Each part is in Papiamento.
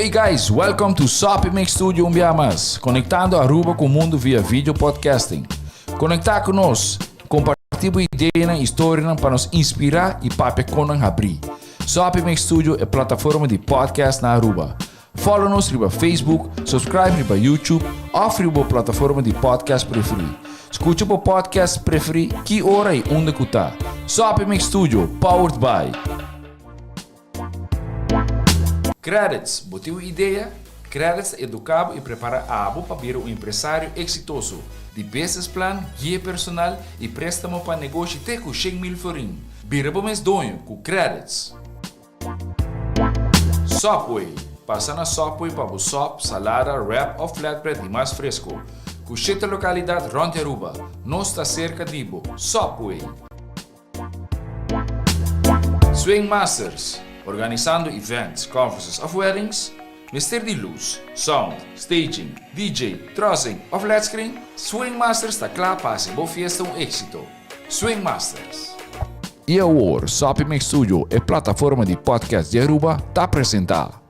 Hey guys, welcome to Soppy Mix Studio un bia mas, conectando Aruba cu mundo via video podcasting. Conecta cu nos, comparti bo ideanan y historianan pa nos inspira y papia con nan habri. Soppy Mix Studio e plataforma di podcast na Aruba. Follow nos riba Facebook, subscribe riba YouTube of riba bo plataforma di podcast preferi. Scucha bo podcast preferi ki ora y unda cu ta. Soppy Mix Studio, powered by. Credits, bo tin un idea? Credits ta educa bo y prepara abo pa bira un empresario exitoso. Di business plan, guia personal y prestamo pa negoshi te cu 100,000 florin. Bira bo mes doño cu Credits. Subway, Pasa na Subway pa bo sop, salada, wrap of flatbread di mas fresco. Cu shete localidad rond di Aruba. Nos ta cerca di bo. Subway! Swing Masters, Organisando events, conferences of weddings? Mester di luz, sound, staging, DJ, trussing of led screen? Swing Masters ta cla pa haci bo fiesta un exito. Swing Masters. Y awor, Soppy Mix Studio, e plataforma di podcast di Aruba, ta presenta.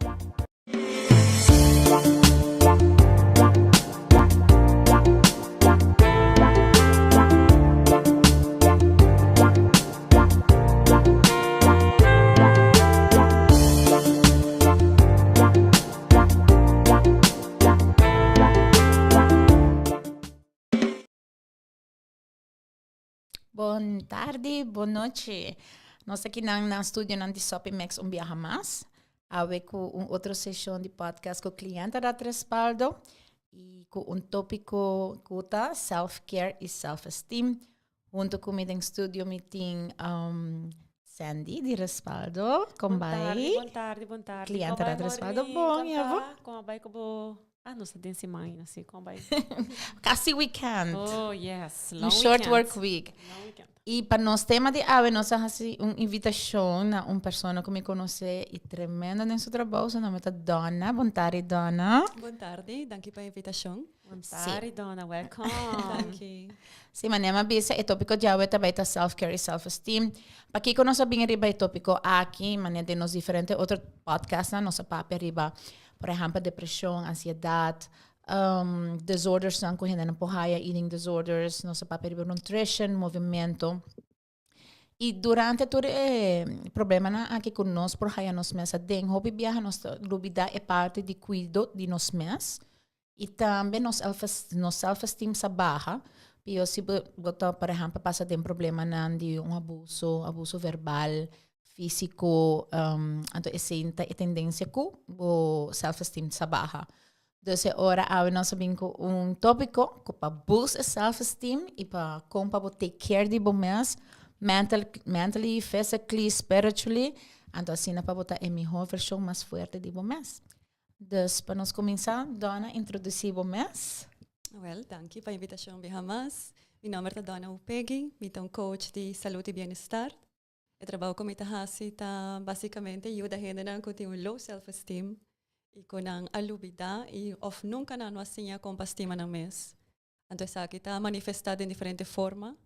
Bon tardi, bon nochi. Nos aki nan na studionan di Sopimex un biaha mas. Awe ku un otro seshon di podcast ku Cliente Dat Respaldo i ku un tópiko ku ta self-care i self-esteem. Hunto ku mi den studio mi tin um, Sandy di Respaldo. Kon Bon tardi, bai? bon tardi, bon tardi. Cliente Kon bai, Dat Respaldo, Morley? bon, Kon ja, bo? ta? Kon bai ku bo Ah, nos ta den siman ainda, sí. Kon bai? Casi weekend. Oh, yes. Un Long short weekend. work week. Long weekend. I pa nos tema di awe nos a hasi un invitashon na un persona ku mi konosé i tremendo den su trabou. Su nomber ta Donna. Bon tardi, Donna. Bon tardi, danki pa e invitashon. Bon tardi, Donna. Welcome. Danki. Sí, manera mi a bisa, e tópiko di awe ta bai ta self-care i self-esteem. Pakiko nos a bin riba e tópiko aki? Manera den nos diferente otro podcastnan nos a papia riba, por ehèmpel, depreshon, ansiedat, disordersnan ku hendenan por haya, eating disorders, nos a papia riba nutrition, movimento. I durante tur e problemanan aki ku nos por haya nos mes aden, hopi biaha nos ta lubida e parti di kuido di nos mes i tambe nos nos self esteem sa baha. Pio si bo bo ta por ehèmpel pasa den problemanan di un abuso, abuso verbal, físiko, anto esei ta e tendensia ku bo self esteem sa baha. Dus e ora awe nos a bin ku un tópiko ku pa boost e self esteem i pa kon pa bo take care di bo mes mental mentally, physically, spiritually, anto asina pa bo ta e mihó vershon mas fuerte di bo mes. Dus pa nos kuminsá, Donna introdusí bo mes. Wel, danki pa invitashon biaha mas. Mi nomber ta Donna Upegui, mi ta un coach di salud i bienestar. E trabou ku mi ta hasi ta basikamente yuda hendenan ku tin un low self esteem i ku nan a lubidá i òf nunka nan no a siña kon pa stima nan mes. Anto esaki ta manifestá den diferente forma,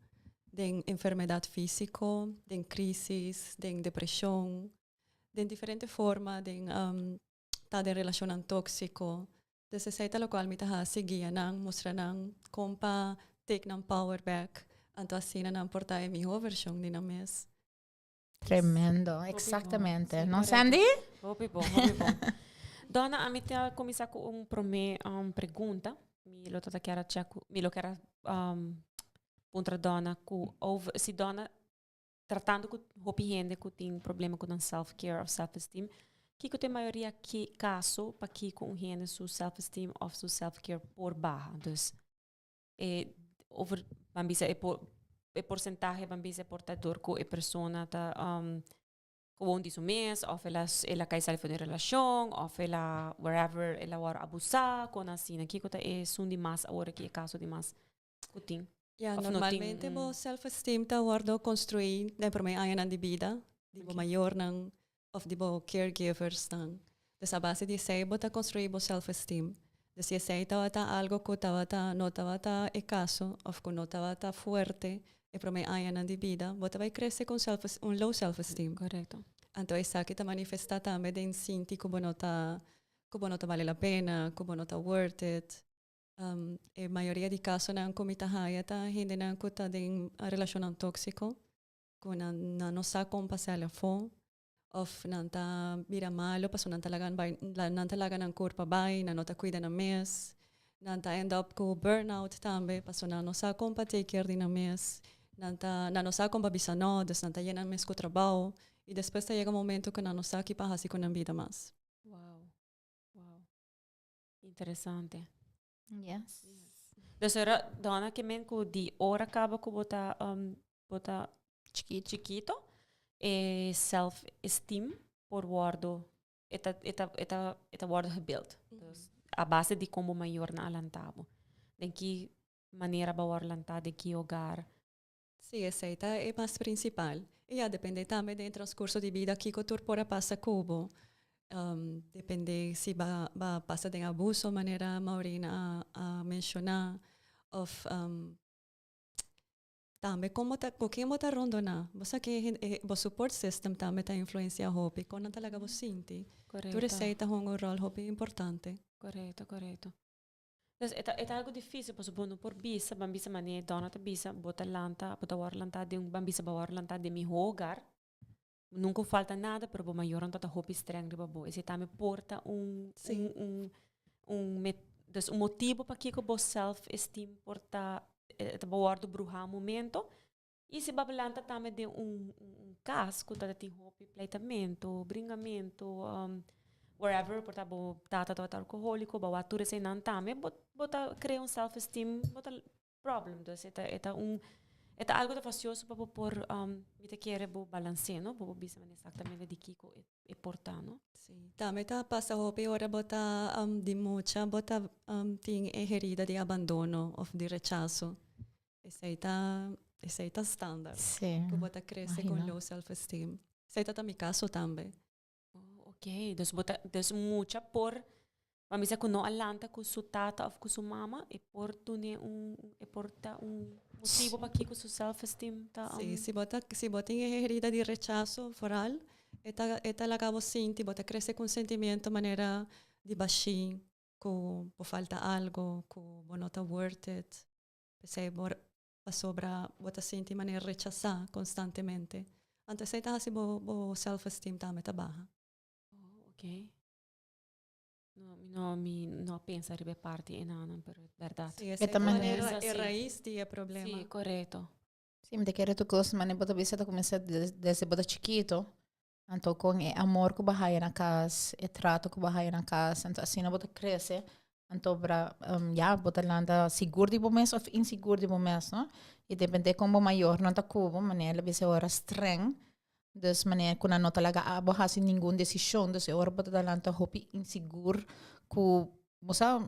den enfermedat físiko, den krísis, den depreshon, den diferente forma, den ta den relashonnan tóksiko. Dus esei ta lokual mi ta hasi, guia nan, mustra nan kon pa take nan power back, anto asina nan por ta e mihó vershon di nan mes. Tremendo, Hopi bon. exactamente. Sí, No, correcto. Sandy? Hopi bon, hopi bon. Donna, ami ta kuminsá ku un promé um, pregunta. Mi lo tata kier a check ku, mi lo kier a um, puntra Donna ku over, si Donna tratando ku hopi hende ku tin problema ku nan self care of self esteem, kiko ta e mayoria ki kaso pakiko un hende su self esteem of su self care por baha? Dus e over ban bisa e por e porcentahe ban bisa por ta dor ku e persona ta gewoon di su mes of el a el a kai sali for di un relashon of el a wherever el a wòrdu abusá kon asina. Kiko ta esun di mas awor aki e kaso di mas ku tin? Ya, Of no tin normalmente bo un. self-esteem ta wordo construi den prome añanan di bida, di bo Ok. mayornan of di bo caregiversnan. Dus a base di esei bo ta construi bo self-esteem. Dus si esei tabata algo cu tabata no tabata e caso of cu no tabata fuerte e prome añanan di bida, bo ta bay crece cu un self un low self-esteem. Correcto. Anto esaki ta manifesta tambe den sinti cu bo no ta. Ku bo no ta bale la pena, ku bo no ta worth it. E mayoria di kasonan ku mi ta haya ta hendenan ku ta den relashonnan tóksiko, ku nan nan no sa kon pa sali afó, òf nan ta bira malu pasobra nan ta laga bai nan ta laga nan kurpa bai, nan no ta kuida nan mes, nan ta end up ku burnout tambe pasobra nan no sa kon pa take care di nan mes, nan ta nan no sa kon pa bisa no, dus nan ta yena nan mes ku trabou i despues ta yega un momento ku nan no sa ki pa hasi ku nan bida mas. Wow. Wow. Interesante. Yes. Dus ora dona ke men ku di ora kaba ku bo ta um, bo ta Chiquito. chiquito, e self-esteem por wordo e ta e ta e ta e ta wordo gebuild. Dus a base di kon bo mayornan a lanta bo. Den ki manera bo a wordo lanta, den ki hogar. Sí, esei ta e mas principal. I ya depende tambe den transcurso di bida kiko tur por a pasa ku bo. Depende si ba ba pasa den abuso manera Maureen a a menciona of tambe kon bo ta ku ken bo ta rondona. Bo sa ke e bo support system tambe ta influencia hopi kon nan ta laga bo sinti. Tur esei ta hunga un rol hopi importante. Korekto, korekto. Dus e ta e ta algo difícil pasobra bo no por bisa, ban bisa manera Donna ta bisa, bo ta lanta, bo ta wòrdu lantá den un, ban bisa bo a wòrdu lantá den mihó hogar, nunka bo falta nada, pero bo mayornan ta ta hopi streng riba bo. Esei tambe por ta un un un un met dus un motibu pakiko bo self-esteem por ta ta bo wòrdu bruhá un momento. I si bo a lanta tambe den un un kas ku ta tin hopi pleitamentu, bringamentu, wherever, por ta bo tata tabata alkohóliko, bo a wak tur eseinan tambe, bo bo ta krea un self esteem, bo ta problem. Dus e ta e ta un e ta algu ta fasioso pa bo por mi ta kere bo balans'é, no? Bo por bisa manera eksaktamente di kiko e e por ta, no? Sí. Tambe ta pasa hopi ora bo ta di mucha, bo ta tin e herida di abandono òf di rechaso. Esei ta, esei ta standaard. Sí. Ku bo ta krese ku Imagina. low self-esteem. Esei ta ta mi kaso tambe. Oh, ok. Dus bo ta, dus mucha por, pa mi sa ku no a lanta ku su tata of ku su mama, e por dun'é un, e por ta un motibo pakiko su self-esteem ta. Sí, si bo ta, si bo tin e herida di rechaso vooral, e ta, e ta laga bo sinti, bo ta krese ku un sentimiento manera di bashí, ku bo falta algo, ku bo no ta worth it. P'esei bo pasobra bo ta sinti manera rechasá konstantemente. Anto esei ta hasi bo bo self-esteem tambe ta baha. Oh, ok. No, mi no, mi no a pensa riba e parti enanan, pero bèrdat. Sí, esei E ta ta manera manera e rais di e problema. Sí, korekto. Sí, mi ta kere tur kos manera bo ta bisa ta kuminsá desde bo ta chikito. Anto kon e amor ku bo haya na kas, e trato ku bo haya na kas, anto asina bo ta krese. Anto bra ya bo ta lanta sigur di bo mes of insigur di bo mes, no? I depende kon bo mayornan ta ku bo, manera el a bisa ora streng, dus manera ku nan no ta laga abo hasi ningun desishon, dus e ora bo ta lanta hopi insigur ku bo sa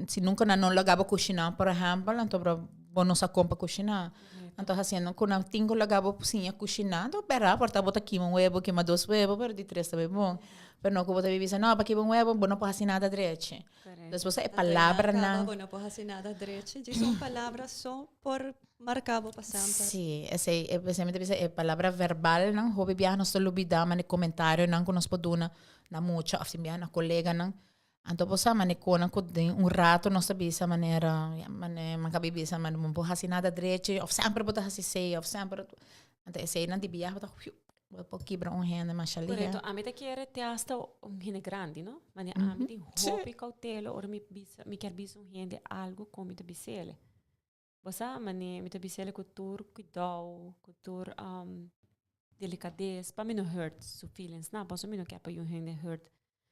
si nunka nan no laga bo kushiná por ehèmpel, anto bra bo no sa kon pa kushiná. Anto hasiendo ku nan tin ku laga bo siña kushiná, anto bèrdat por ta bo ta kima un webo, kima dos webo, pero di tres ta bai bon. Pero no ku bo ta bisa no pa kima un webo bo no por hasi nada drechi. Dus bo sa e palabranan. Bo no por hasi nada drechi, djis un palabra so por marka bo pa semper. Sí, esei, esei mi ta bisa e palabra verbalnan hopi biaha nos ta lubida manera komentarionan ku nos por duna na mucha òf tin biaha na koleganan. Anto bo sa mane konan ku den un rato nos ta bisa manera, ya mane man kabi bisa mane bo no por hasi nada drechi òf semper bo ta hasi esei òf semper anto eseinan di biaha bo ta fiu bo por kibra un hende masha lihe. Korekto, ami ta kere te hasta un hende grandi no, mane ami tin hopi koutela ora mi bisa mi kier bisa un hende algo kon mi ta bis'el. Bo sa mane mi ta bis'el ku tur kuidou, ku tur delikades pa mi no hurt su feelings nan, pasobra mi no kier pa un hende hurt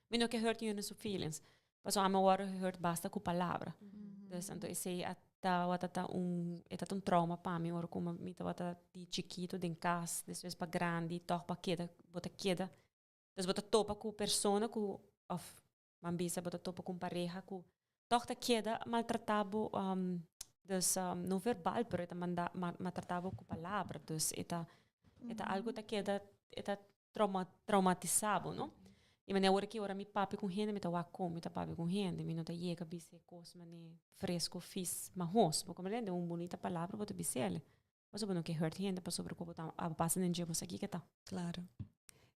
Mi no ke hurt niun su feelings. Pasobra ami a wòrdu hurt basta ku palabra. Dus anto esei a tabata ta un, e tabata un trauma pa mi ora ku mi tabata di chikitu den kas, despues pa grandi tòg bo a keda, bo ta keda. Dus bo ta topa ku persona ku òf ban bisa bo ta topa ku un pareha ku tòg ta keda maltratá bo, dus no verbal pero e ta manda maltratá bo ku palabra. Dus e ta e ta algu ta keda e ta trauma traumatisá bo no. I manera ora ki ora mi papia ku hende mi ta wak kon mi ta papia ku hende mi no ta yega bisa e kos manera fresco fis mahos bo komprende un bunita palabra bo ta bis'el pasobra bo no ke hurt hende pasobra ku bo ta abo pasa den dje bo sa kiko ta. Claro.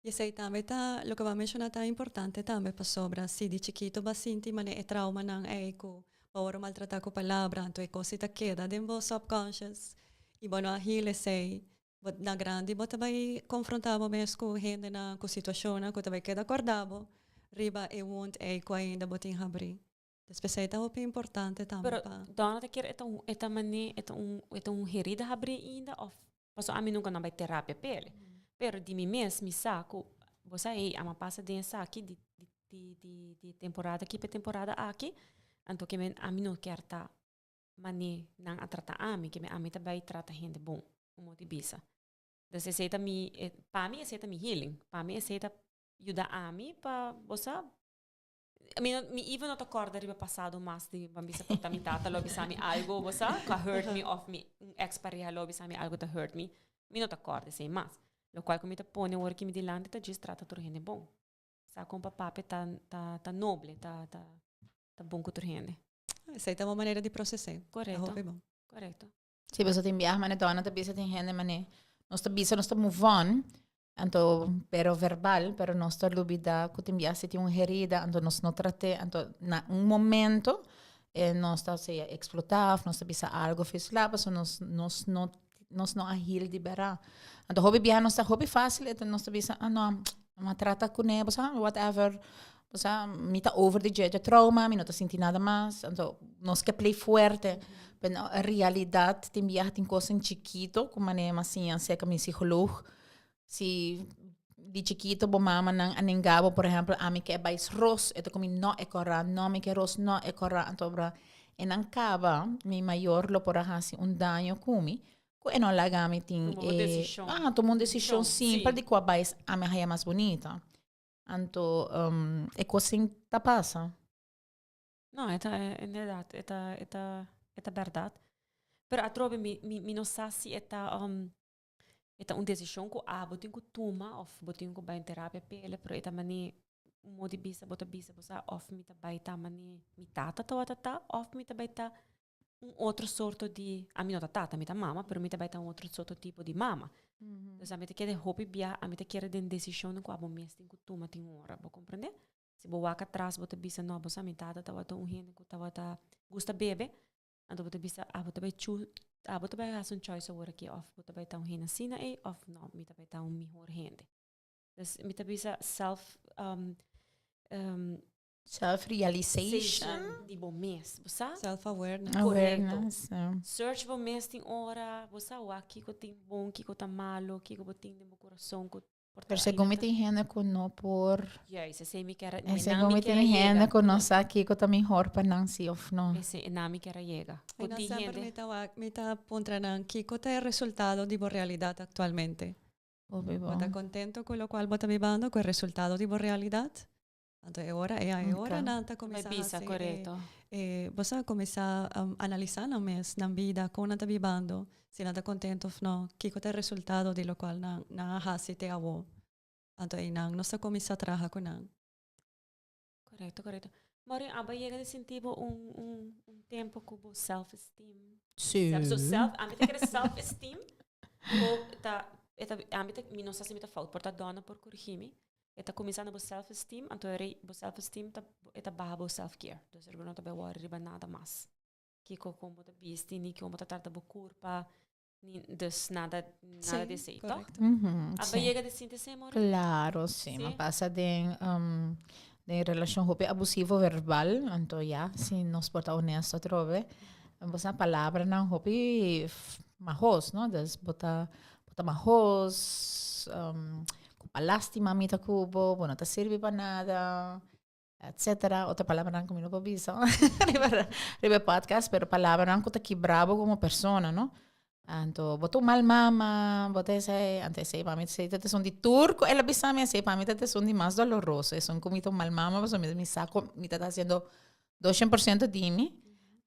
Y esey tambe ta, loke bo a menciona ta importante tambe pasobra si di chikito bo a sinti mane e traumanan ey cu bo a worde maltrata cu palabra anto e cos ey ta keda den bo subconscious y bo no a heal esey, bo na grandi bo ta bay confronta bo mes cu hendenan, cu situacionnan cu ta bay keda corda bo riba e wound ey cu ainda bo tin habri. Des p'esei ta hopi importante tambe Pero pa. Donna ta kier e ta un e ta mane e ta un e ta un herida habrí ainda of pasobra ami nunca no a bai terapia p'el. Pero di mi mes mi sa ku bo sa ey ama pasa den esaki di di di di temporada aki pa e temporada aki anto ke men ami no kier ta mane nan a trata ami ke men ami ta bai trata hende bon un modo di bisa. Dus esei ta mi pa mi esei ta mi healing pa mi esei ta yuda ami pa bo sa Mi no, mi even no ta corda riba pasado mas di ban bisa por ta mi tata lo bisa mi algo, bo sa, cu a hurt mi of mi un ex pareha lo bisa mi algo ta hurt mi. Mi no ta corda esey mas. Locual cu mi ta pone awor aki mi dilanti ta djis trata tur hende bon. Sa con pa papia ta ta ta noble, ta ta ta bon cu tur hende. Esey ta un manera di proces'é. Ta Correcto. hopi bon. Correcto. Si boso tin biaha mane dòna ta bisa tin hende mane nos ta bisa nos ta move on anto pero verbal pero nos ta lubida ku tin biaha si tin un herida anto nos no trat'é anto na un momento e nos ta sea eksplotá òf nos ta bisa algo fislá pasobra nos nos no nos no a heal di bèrdat anto hopi biaha nos ta hopi fásil e ta nos ta bisa ah no mi a trata kuné bo sa whatever bo sa mi ta over di dje dje trauma mi no ta sinti nada mas anto nos ke play fuerte pero na realidad tin biaha tin kosnan chikito ku manera mi a siña aserka mi psikolog si di chikito bo mamanan a nenga bo por ehempel ami ke bai ros e ta komi no e kora no mi ke ros no e kora anto ora e nan kaba mi mayor lo por a hasi un daño ku mi Ku e no laga mi tin Tuma un e desishon. Ah, tuma un desishon simpel Sí. di kua bais ami a haya mas bunita. Anto e kos sin ta pasa. No, e ta inderdaad, e ta, e ta, e ta bèrdat. Pero atrobe mi, mi, mi no sa si e ta, e ta un desishon ku abo tin ku tuma òf bo tin ku bai terapia p'e, pero e ta manera un modo di bisa bo ta bisa bo sa òf mi ta bai ta manera mi tata tabata ta òf mi ta bai ta un otro sorto di, ami no ta tata, mi ta mama, pero mi ta bai ta un otro sorto tipo di mama. Dus ami ta kere hopi bia, ami ta kere den desishonnan ku abo mes tin ku tuma tin ora, bo komprende? Si bo wak atras bo ta bisa no, bo sa mi tata tabata un hende ku tabata gusta bebe, anto bo ta bisa abo ta bai chu, abo ta bai hasi un choice awor aki òf bo ta bai ta un hende asina ei òf no, mi ta bai ta un mihor hende. Dus mi ta bisa self Self-realization. Di bo mes, bo sa? Self-awareness. Awareness, ja. Search bo mes tin ora, bo sa wak kiko tin bon, kiko ta malo, kiko bo tin den bo kurason ku por ta Pero segun mi tin hende ku no por. Juist, esei mi kier a, En segun mi tin hende ku no sa kiko ta mihor pa nan si of no. Esei, na mi kier a yega. Ku Nan tin semper hende. mi ta wak, mi ta puntra nan kiko ta e resultado di bo realidat aktualmente. Hopi Bo bon. ta kontento ku lokual bo ta bibando, ku e resultado di bo realidat? Anto e ora e e ora nan ta kuminsá Bai bisa, hasi korekto. e bo sa kuminsá analisá nan mes, nan bida, kon nan ta bibando, si nan ta kontento òf no, kiko ta e resultado di lokual nan nan a hasi te awo. Anto einan nos ta kuminsá traha ku nan. Korekto, korekto. Maureen, abo a yega di sinti bo un un un tempu ku bo self esteem? Sí. So self, ami ta kere self esteem bo ta e ta ami ta mi no sa si mi ta fout, por ta Donna por korigí mi. E ta kuminsá na bo self esteem, anto e rei bo self esteem ta e ta baha bo self care. Dus bo no ta bai wòri riba nada mas. Kiko kon bo ta bisti, ni kon bo ta trata bo kurpa, ni dus nada nada di esei, tòg? Korekto. Abo Sí. yega di sinti esei, Maureen? Klaro, sí. Mi Sí? pasa den den relashon hopi abusivo verbal, anto ya, si nos por ta honesto atrobe, bo sa palabranan hopi mahos, no? Dus bo ta bo ta mahos, Ku pa lastima mi ta ku bo, bo no ta sirbi pa nada, etcetera. Otro palabranan ku mi no por bisa riba riba e podcast, pero palabranan ku ta kibra bo komo persona, no? Anto bo ta un mal mama, bo ta esei, anto esei pa mi esei ta esun di tur ku el a bisa mi esei pa mi ta esun di mas doloroso, esun ku mi ta un mal mama pasobra mi sa ku mi ta hasiendo 200% di mi,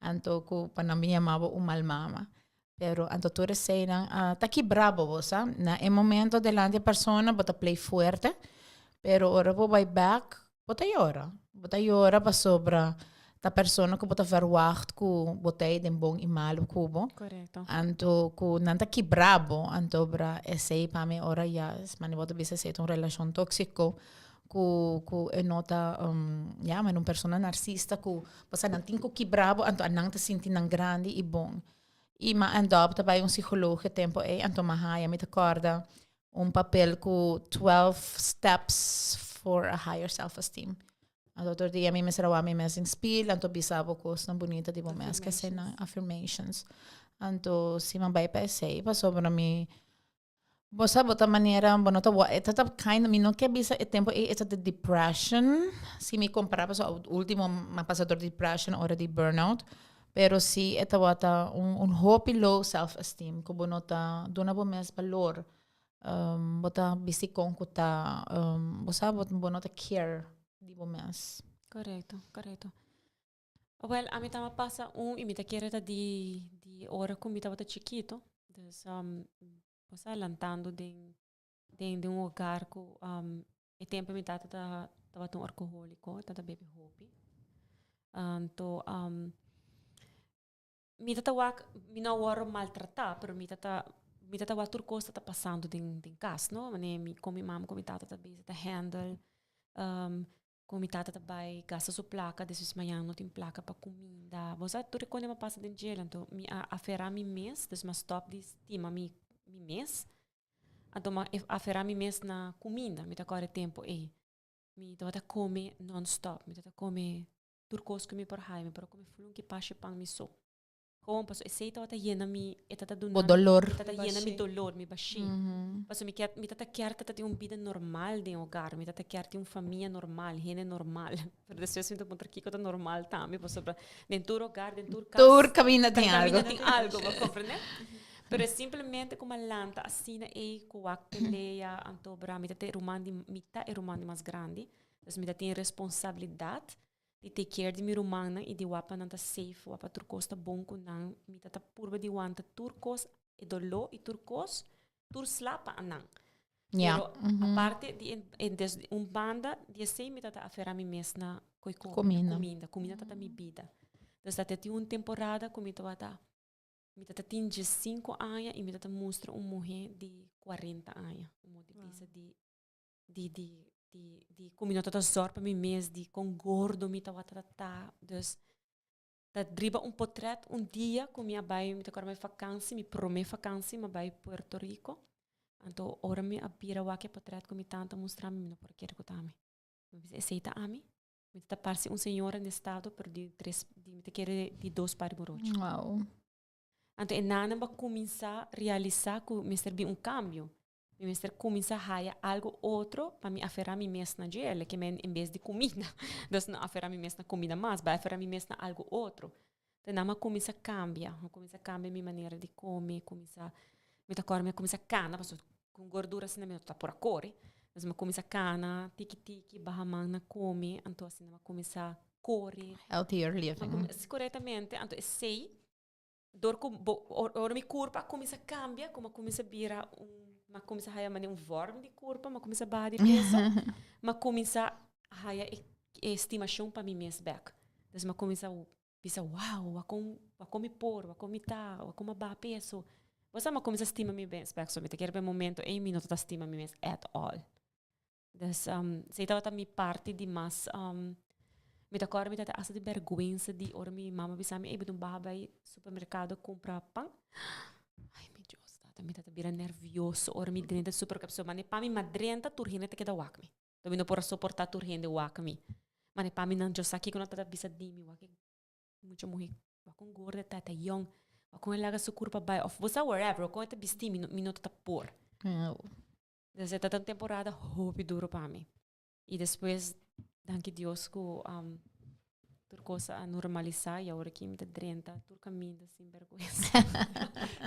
anto ku pa nan bin yama bo un mal mama. Pero anto tur eseinan a ta kibra bo, bo sa. Na e momento delante e persona bo ta play fuerte, pero ora bo bai bek bo ta yora. Bo ta yora pasobra Ta persona ku bo ta verwacht ku bo ta ei den bon i malu ku bo. Korekto. Anto ku nan ta kibra bo, anto bra esei pa mi ora ya, mane bo ta bisa esei ta un relashon tóksiko ku e no ta ya mane un persona narsista ku pasobra nan tin ku kibra bo anto nan ta sinti nan grandi i bon. I m'a end up ta bai un psicoloog e tempo ei anto m'a haya mi ta kòrda un papel ku 12 steps for a higher self esteem. Anto tur dia mi mester a wak mi mes den spiel anto bisa bo kosnan bunita di bo mes ke eseinan affirmations. Anto si mi a bai pa esei pasobra mi bo sa bo ta manera bo no ta wak e ta ta kind mi no ke bisa e tempo ei e ta di depression si mi kompara pasobra ultimo mi a pasa dor di depression ora di burnout pero si e tabata un hopi low self esteem ku bo no ta duna bo mes balor. Bo ta bisti kon ku ta bo sa bo no ta care di bo mes. Korekto, korekto. Wel, ami taba pasa un i mi ta kere ta di di ora ku mi tabata chikito. Dus bo sa lantando den den den un hogar ku e tempo mi tata ta tabata un alkoholiko, e tabata bebe hopi. Anto Mi ta ta wak, mi no a wòrdu maltratá, pero mi ta ta, mi ta ta wak tur kos ta ta pasando den den kas, no? Manera mi, kon mi mama ku mi tata ta bezig ta handle, kon mi tata ta bai gasta su plaka, despues mañana no tin plaka pa kuminda. Bo sa tur e kos a pasa den djel, anto mi a aferá mi mes, dus mi a stòp di stima mi mi mes, anto mi a aferá mi mes na kuminda. Mi ta kòrda e tempu ei, mi tabata kome nònstòp, mi tabata kome Tur kos ku mi por haya, mi por a kome flunki pashi pan mi so. Gewoon paso esei tabata yena mi, e tata duna Bo dolor. E tata yena mi dolor, mi bashí. Paso mi kier, mi tata kier tata tin un bida normal den hogar, mi tata kier tin un famia normal, hende normal. Pero despues mi ta puntra kiko ta normal tambe, pasobra den tur hogar, den tur kas. Tur kaminda tin algo. Kaminda tin algo, bo komprende? Pero e simplemente ku mi a lanta asina ei ku wak pelea, anto bra mi ta e ruman di, mi ta e ruman di mas grandi. Dus mi ta tin responsabilidat di take care di mi rumannan i di wak pa nan ta safe, wak pa tur kos ta bon ku nan. Mi ta ta purba di wanta tur kos, e doló i tur kos, tur sla pa anan. Ja. Pero aparte di e des un banda di esei mi ta ta aferá mi mes na koi kome, Kuminda. kuminda. Kuminda ta ta mi bida. Dus ta tin un temporada ku mi tabata Mi ta ta tin diesinku aña i mi ta ta mustra un muhé di kuarenta aña. Un muhé di bisa di di di di di ku mi no ta ta zòrg pa mi mes, di kon gordo mi tabata ta. Dus ta riba un potrèt un dia ku mi a bai, mi ta kòrda mi fakansi, mi promé fakansi mi a bai Puerto Rico. Anto ora mi a bira wak e potrèt ku mi tanta a mustra mi, mi no por a kere ku ta ami. Mi bisa esei ta ami? Mi ta parse un señora en estado, pero di tres, di, mi ta kere di dos par di morocho. Wow. Anto e nanan ba kuminsá realisá ku mester bin un kambio. Mi mester kuminsá haya algo otro pa mi aferá mi mes na dje, ke men en bes di kumida. Dus no aferá mi mes na kumida mas, bai aferá mi mes na algo otro. Te nan a kuminsá kambia, a kuminsá kambia mi manera di kome, kuminsá, mi ta kòrda mi a kuminsá kana, pasobra ku gordura asina mi no ta por a kore. Dus mi a kuminsá kana tiki tiki, baha man na kome, anto asina mi a kuminsá kore. Healthier living. Korektamente, anto esei dor ku bo ora mi kurpa a kuminsá kambia, ku mi a kuminsá bira un, mi a kuminsá haya manera un vòrm di kurpa, mi a kuminsá baha di peso, mi a kuminsá haya e estimashon pa mi mes bèk. Dus mi a kuminsá bisa, wow, wak kon wak kon mi por, wak kon mi ta, wak kon mi a baha peso. Bo sa mi a kuminsá stima mi mes bèk. So mi ta kere pa e momento ei mi no tabata stima mi mes at all. Dus esei tabata mi parti di mas mi ta kòrda mi tabata hasta di bèrgwensa di ora mi mama bisa mi, ey bo ta baha bai supermerkado kumpra pan. Ay mi Dios tata, mi tabata bira nèrvioso ora mi drenta supermerkado pasobra manera pa mi madrenta tur hende ta keda wak mi. Mi no por a soportá tur hende wak mi. Manera pa mi nan djo sa kiko nan tabata bisa di mi, wak e mucha muhé, wak kon gorda e ta, e ta yòn, wak kon e laga su kurpa bai òf bo sa wherever, wak kon e ta bisti mi no mi no tabata por. Dus e ta un temporada hopi duro pa mi. I despues, danki Dios ku tur kos a normalisa i awor aki mi ta drenta tur kaminda sin bergwensa.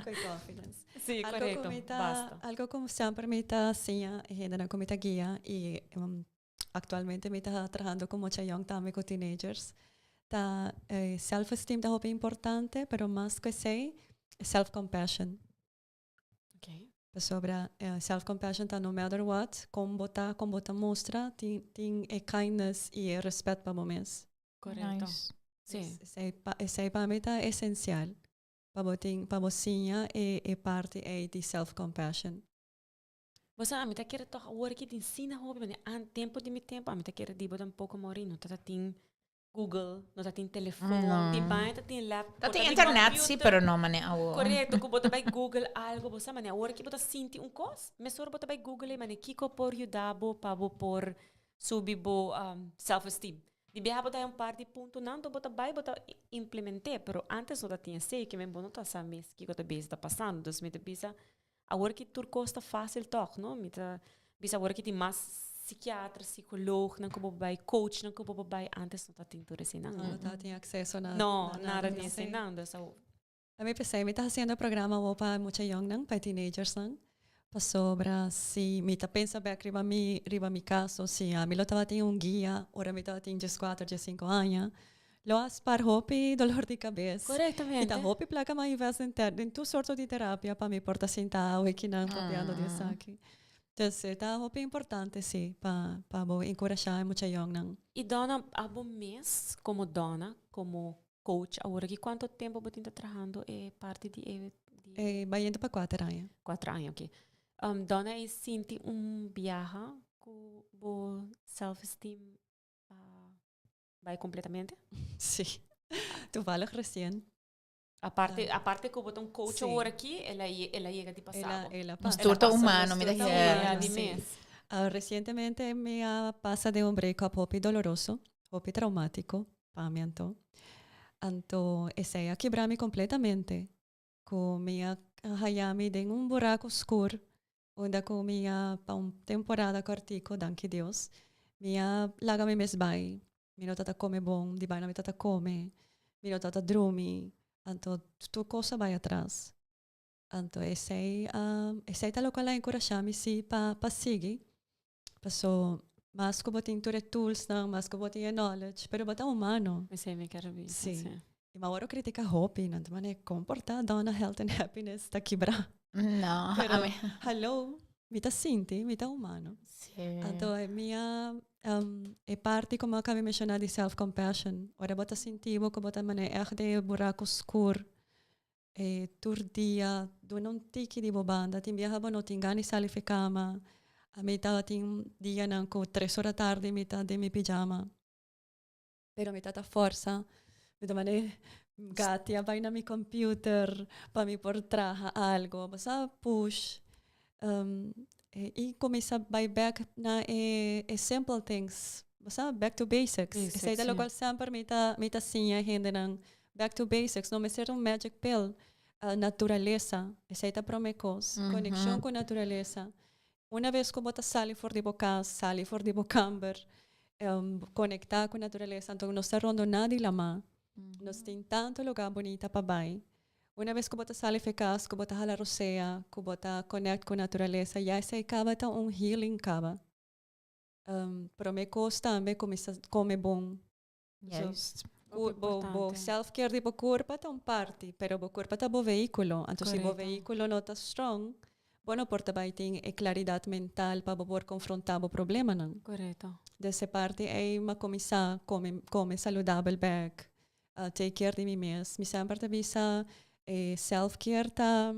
Ku e confidence. Sí, korekto. Basta. Algo ku semper mi ta siña e hendenan ku mi ta guia i aktualmente mi ta trahando ku mucha yòn tambe ku teenagers ta self esteem ta hopi importante pero mas ku esei self compassion. Okay. Pasobra self compassion ta no matter what, kon bo ta, kon bo ta mustra, tin tin e kindness i e respet pa bo mes. Correcto. Nice. Si. Esei pa esei pa mi ta esencial. Pa bo tin pa bo siña e e parti ei di self compassion. Bo sa ami ta kere tog awor ki tin sina hopi mane an tempo di mi tempo ami ta kere di bo tampoco mori no ta tin Google, no ta tin telefon, No. di baña ta tin lap, Ta bo tin tin internet si, computer. pero no mane awor. Correcto, ku bo ta bai Google algo, bo sa mane awor ki bo ta sinti un kos, mesora bo ta bai Google e mane kiko por yuda bo pa bo por subi bo um, self esteem. Di biaha bo ta haya un par di puntonan, anto bo ta bai bo ta implement'é, pero antes no ta tin esei, ke men bo no ta sa mes kiko ta bezig ta pasando. Dus mi ta bisa, awor ki tur kos ta fácil tòg, no? Mi ta bisa awor ki tin mas psikiatra, psikoloognan ku bo por bai, coachnan ku bo por bai, antes no ta tin tur eseinan. No, no ta tin akseso na No, na nada nada di di esei. eseinan. Dus awo. Ami p'esei mi ta hasiendo programa awor pa mucha yòngnan, pa e teenagersnan, pasobra si mi ta pensa bèk riba mi, riba mi kaso, si ami lo tabatin un guia ora mi tabatin dieskuater, diesinku aña, Lo a spar hopi dolor di kabes. Korektamente. I ta hopi plaka m'a invest den ter den tur sorto di terapia pa mi por ta sinta awe kinan papiando di esaki. Dus e ta hopi importante si pa pa bo enkurashá e mucha yòngnan. I Donna, abo mes komo Donna, komo coach awor aki kuantu tempu bo tin ta trahando e parti di e di. E bayendo pa kuater aña. Kuater aña, oke. Donna e sinti un biaha ku bo self esteem a Bai completamente? Sí. Toevallig recien. Aparte, ah. aparte ku bo ta un coach Sí. awor aki, el a, el a yega di pasa Ela, bo. ela Nos pasa. tur ta Ela pasa, humano, nos mi ta tur ta kere. humano, Ja, di sí. mes. Ah, recientemente mi a pasa den un break-up hopi doloroso, hopi traumatico pa mi anto. Anto esei a kibra mi completamente. Ku mi a haya mi den un buraco skur Unda ku mi a pa un temporada kòrtiku, danki Dios, mi a laga mi mes bai. Mi no tabata kome bon, di baina mi tabata kome, mi no tabata drumi, anto tur kos a bai atras. Anto esei a esei ta lokual a enkurashá mi sí pa pa sigui, paso mas ku bo tin tur e toolsnan, mas ku bo tin e knowledge, pero bo ta humano. Esei mi ker bisa, Sí. sí. I mi a wòrdu kritika hopi, nan ta manera kon por ta Donna Health and Happiness ta kibrá. No, Pero, ami. hallo, mi ta sinti, mi ta humano. Sí. Anto e mi a, e parti como a caba di menciona di self compassion, ora bo ta sinti bo cu bo ta manera echt den e buraco scur, e tur dia duna un tiki di bo banda, tin biaha bo no tin gana di sali for e cama, ami tabatin dianan cu tres ora tardi mi ta den mi pijama. Pero mi tata forsa, mi ta mane gati a bai na mi computer pa mi por traha algo. Bo sa push um, i kuminsa bai back na e, e simple things. Bo sa back to basics. Basics, Esei ta sí. lokual semper mi ta, mi ta siña hendenan. Back to basics. No mester un magic pill. Naturalesa. Esei ta prome kos. Konekshon ku naturalesa. Una bes ku bo ta sali for di bo kas, sali for di bo kamber, konektá ku naturalesa, anto nos ta rondoná di lamá. Nos tin tantu lugá bunita pa bai. Una bes ku bo ta sali for e kas, ku bo ta hala rosea, ku bo ta konèkt ku naturalesa, ya esei kaba ta un healing kaba. Promé kos tambe kuminsá kome bon. Juist. Bo, bo, bo self-care di bo kurpa ta un parti, pero bo kurpa ta bo vehículo. Anto si bo vehículo no ta strong, bo no por ta bai tin e claridad mental pa bo por confronta bo problemanan. Correcto. Dus e parti ei m'a cuminsa come, come saludabel bek, take care di mi mes. Mi semper ta bisa e self-care ta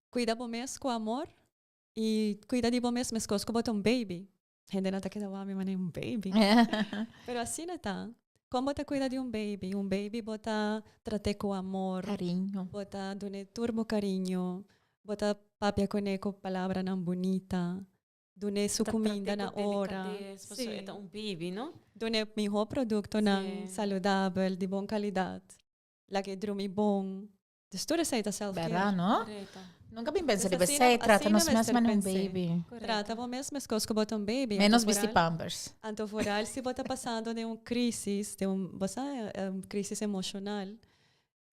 cuida bo mes cu amor y cuida di bo mes mescos cu bo ta un baby. Hendenan ta keda wak mi manera un baby. Pero asina ta. Kon bo ta kuida di un baby? Un baby bo ta trat'é ku amor. Kariño. Bo ta dun'é tur bo kariño. Bo ta papia kuné ku palabranan bunita. Dun'é su kuminda na ora. Ta trat'é ku delikades, pasobra e ta un baby, no? Dun'é mihó produktonan saludabel, di bon kalidat. Lag'é drumi bon. Dus tur esei ta self-care. Berdad, no? Correcto. Nunca bin pensa Dus riba asina, esei, trata asina nos mes mester manera un pens'é. baby. Trata bo mes meskos ku bo ta un baby. Menos Anto bisti vooral, pampers. anto vooral si bo ta pasando den un crisis, den un, bo sa, un crisis emocional,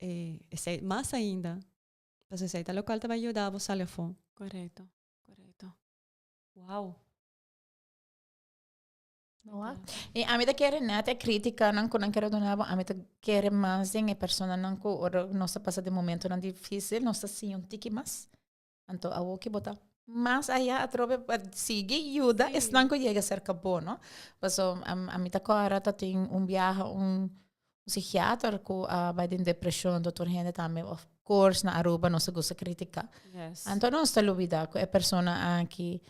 eh, esei mas ainda. Pasobra esei ta lokual ta bai yuda bo sali afó. Correcto, correcto. Wow. I ami ta kere net e kritikanan ku nan kere duna bo, ami ta kere mas den e personanan ku ora nos ta pasa den momentonan difisil nos ta siña un tiki mas. Anto awoki bo ta. Mas aya atrobe pa sigui yuda esnan ku yega serka bo, no? Paso ami ta kòrda ta tin un biaha un psikiater ku a bai den depreshon, anto tur hende tambe of course na Aruba nos ta gusta kritika. Anto nos ta lubida ku e persona aki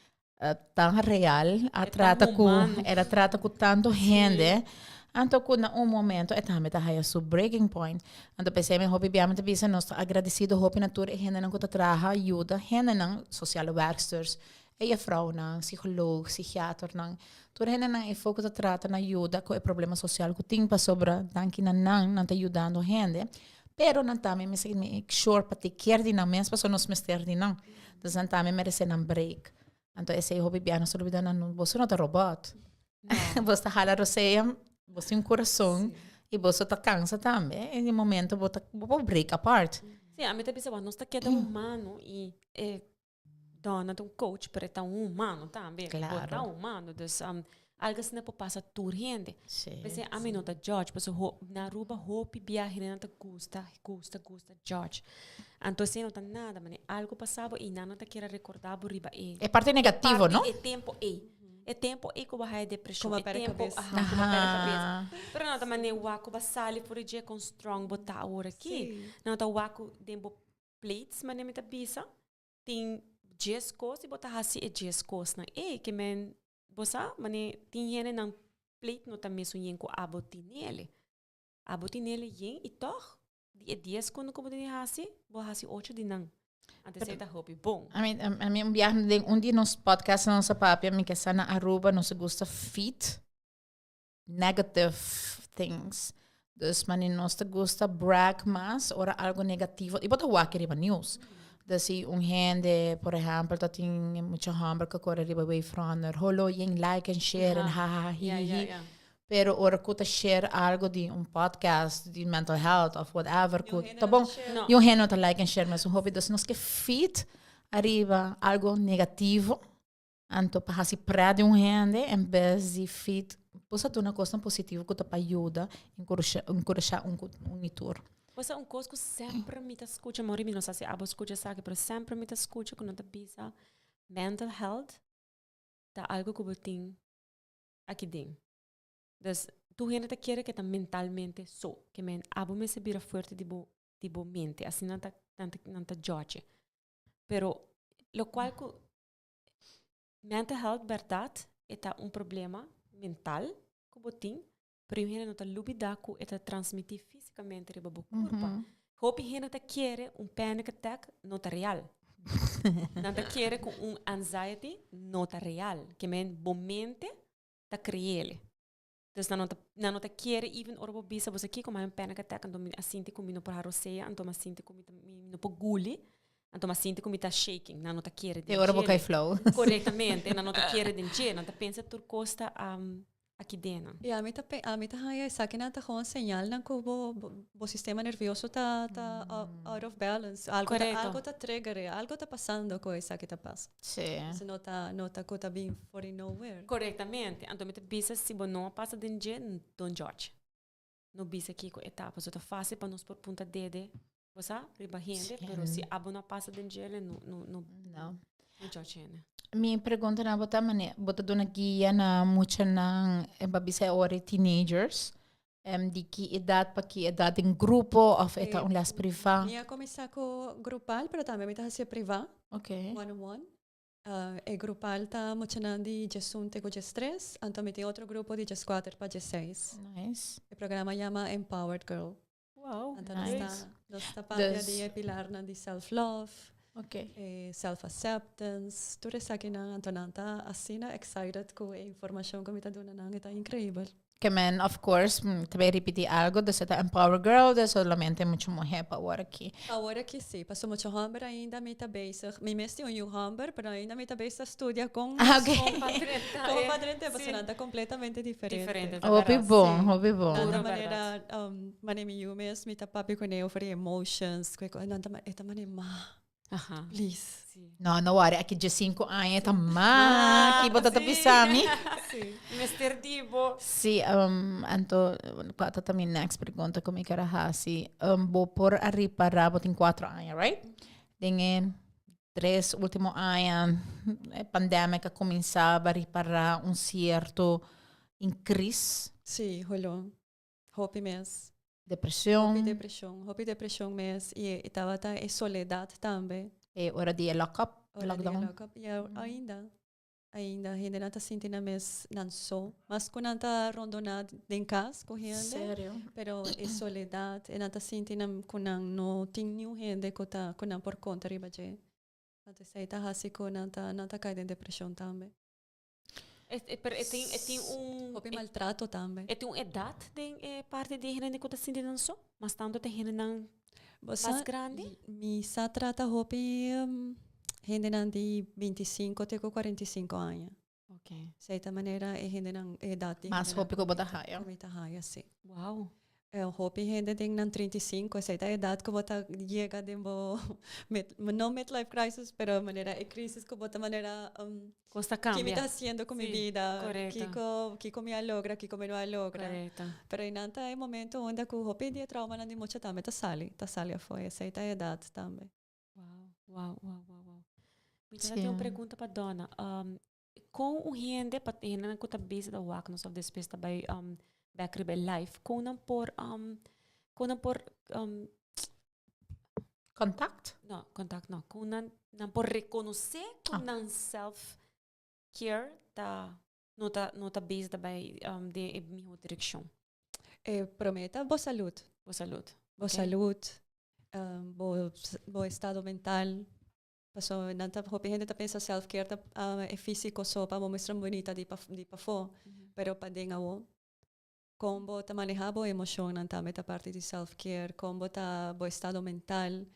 tan real a trata ku el a trata ku tantu hende anto ku na un momento e tambe ta haya su breaking point. Anto p'esei mi hopi bia mi ta bisa nos ta agradecido hopi na tur e hendenan ku ta traha yuda hendenan, sociale werksters, e jefrounan, psicoloog, psichiaternan, tur hendenan efo ku ta trata na yuda ku e problema social ku tin pasobra danki na nan, nan ta yudando hende, pero nan tambe mester make sure pa take care di nan mes pasobra nos mester di nan. Dus nan tambe merece nan break. Anto esei hopi bia nos ta lubida nan, boso no ta robot. Boso ta hala rosea, boso tin un kurason i boso ta kansa tambe. En e momento bo ta bo por break apart. Sí, ami ta bisa wak nos ta keda humano i e Donna ta un coach pero e ta un humano tambe. Bo ta humano. Dus algo asina por pasa tur hende. P'esei ami no ta judge pasobra na Aruba hopi bia hendenan ta gusta, gusta, gusta judge. Anto esei no ta nada, mane algo pasa bo i nan no ta kere recorda bo riba e. E parte negativo, no? E tempo ei. E tempo ei ku bo haya depresion. E tempo, aha, ku bo perde kabes. Pero nan ta mane wak ku bo a sali for di dje kon strong bo ta awor aki. Nan ta wak ku den bo plates, mane mi ta bisa, tin djes kos i bo ta hasi e djes kosnan ei. Ke men, bo sa, mane tin hende nan plate no ta mesun yen ku abo tinele. Abo tinele yen i tòg Di e dies kono ku bo tin di hasi, bo hasi ocho di nan. Anto esei ta hopi bon. Ami, ami un biaha den un di nos podcast nos a papia, mi ke sa na Aruba nos a gusta feed negative things. Dus mane nos ta gusta brag mas ora algo negativo, i bo ta wak riba news. Dus si un hende, por ehempel, ta tin mucha homber ku kore riba wavefronter, holo yen like en share en ha ha ha hi hi hi. Pero ora ku ta share algo di un podcast di mental health of whatever ku ta bon, niun hende no ta like en share mesun hopi. Dus nos ke feed ariba algo negativo anto pa hasi pret di un hende en bes di feed bo sa duna kosnan positivo ku ta pa yuda enkurashá un ku un i tur. Bo sa un kos ku semper mi ta skucha, mori mi no sa si abo skucha esaki, pero semper mi ta skucha ku nan ta bisa mental health ta algo ku bo tin aki den. Dus tur hende ta kere ke ta mentalmente so. Ke men abo mester bira fuerte di bo di bo mente. Asina nan ta nan ta nan ta judge. Pero lokual ku mental health bèrdat e ta un problema mental ku bo tin, pero yu hende no ta lubida ku e ta transmití físikamente riba bo kurpa. Hopi hende ta kere un panic attack no ta real. Nan ta kere ku un anxiety no ta real. Ke men bo mente ta kreele. Dus nan no ta, nan no ta kere even ora bo bisa bo sa kiko, ma un panic attack anto mi a sinti ku mi no por harosea, anto mi a sinti ku mi ta mi no por guli, anto mi a sinti ku mi ta shaking. Nan no ta kere den Te ora bo dje. kai flow. Korektamente, nan no ta kere den dje. Nan ta pensa tur kos ta aki den nan. I ami ta pe ami ta haña esakinan ta gewoon señalnan ku bo bo sistema nervioso ta ta out of balance. Algo ta algo ta trigger e, algo ta pasando ku esaki ta pasa. Sí. Entonces no ta no ta ku ta bin for di nowhere. Korektamente. Anto mi ta bisa si bo no a pasa den dje, don't judge. No bisa kiko e ta, pasobra ta fácil pa nos por punta dede, bo sa, riba hende, pero si abo no a pasa den dje, no no no no judge hende. Mi pregunta na bo ta mane bo ta duna guia na muchanan pa bisa e ora e teenagers di ki edat pa ki edat den grupo of e ta un les priva? Mi a kuminsá ku grupal pero tambe mi ta hasié priva, one on one. E grupal ta muchanan di diesun te ku diestres, anto mi tin otro grupo di dieskuater pa diesseis. Nice. E programa yama Empowered Girl. Wow, Anto nos ta, nos ta papia di e pilarnan di self love, e self acceptance, tur esakinan. Anto nan ta asina excited ku e informashon ku mi ta duna nan, e ta increibel. Ke men of course ta bay ripiti algo, dus e ta empower girl, dus solamente mucha muhe pa awor aki. Awor aki si, pasobra mucha homber ainda mi ta bezig, mi mes tin un yu homber, pero ainda mi ta bezig ta studia con Ah, ok. con pa drenta, con pa drenta, pasobra nan ta completamente diferente. Diferente, ta Hopi berdad. bon, hopi bon. Nan ta Puro manera, berdad. manera mi yu mes, mi ta papia kuné over di emotions, ku e kos, nan ta, e ta manera, ma. Aha. Please. Sí. No, no worry, aki 15 aña ta ma, ki bo ta ta bisa mi. Sí. Mester di bo. Sí, anto, kua ta ta mi next pregunta ku mi ker a hasi? Bo por a ripará, bo tin 4 aña, right? Den e. Tres último aña e pandemic a kuminsá ba ripará un sierto inkris. Sí, holó. Hopi mes. Depreshon. Hopi depreshon, hopi depreshon mes i e tabata e soledat tambe. E ora di e lock up, Ora di e lockdown. lock up, i ainda, ainda hendenan ta sinti nan mes nan so. Mas ku nan ta rondoná den kas ku hende. Serio? Pero e soledat, e nan ta sinti nan ku nan no tin niun hende ku ta ku nan por konta riba dje. Anto esei ta hasi ku nan ta nan ta kai den depreshon tambe. E, e, pero e tin, e tin un... Hopi maltrato tambe. E tin un edat den e parti di hende ku ta sinti nan so? Mas tantu ta hendenan Bo sa, mas grandi? Mi sa trata hopi hendenan di 25 te ku 45 aña. Ok. Seta manera e hendenan e edat di Mas hendenan hopi ku bo ta haya. ku mi ta haya, si. Wow. Hopi hende den nan 35, esei ta edat ku bo ta yega den bo mid, no midlife crisis, pero manera e crisis ku bo ta manera um, Kos ta ki mi kambia. ta hasiendo ku mi Sí, bida, korekto. kiko, kiko mi a logra, kiko mi no a logra. Korekto. Pero einan ta e momento unda ku hopi di e traumanan di mucha tambe ta sali, ta sali afó, esei ta edat tambe. Wow, wow, wow, wow, wow. Mi Sí. ta tin un pregunta pa Donna. Kon un hende, pa hendenan ku ta bezig ta wak nos of despues ta bai bek riba e live, kon nan por kon nan por Contact? No, contact no. Kon nan nan por rekonosé ku nan self care ta no ta no ta bezig ta bai den e mihó direkshon? E promé ta bo salud. Bo salud. Bo salud, bo bo estado mental. Paso nan ta hopi hende ta pensa self care ta e fisico so pa bo muestra bunita di di pafó, pero paden awo kon bo ta maneha bo emocionnan tambe ta parti di self care, kon bo ta bo estado mental,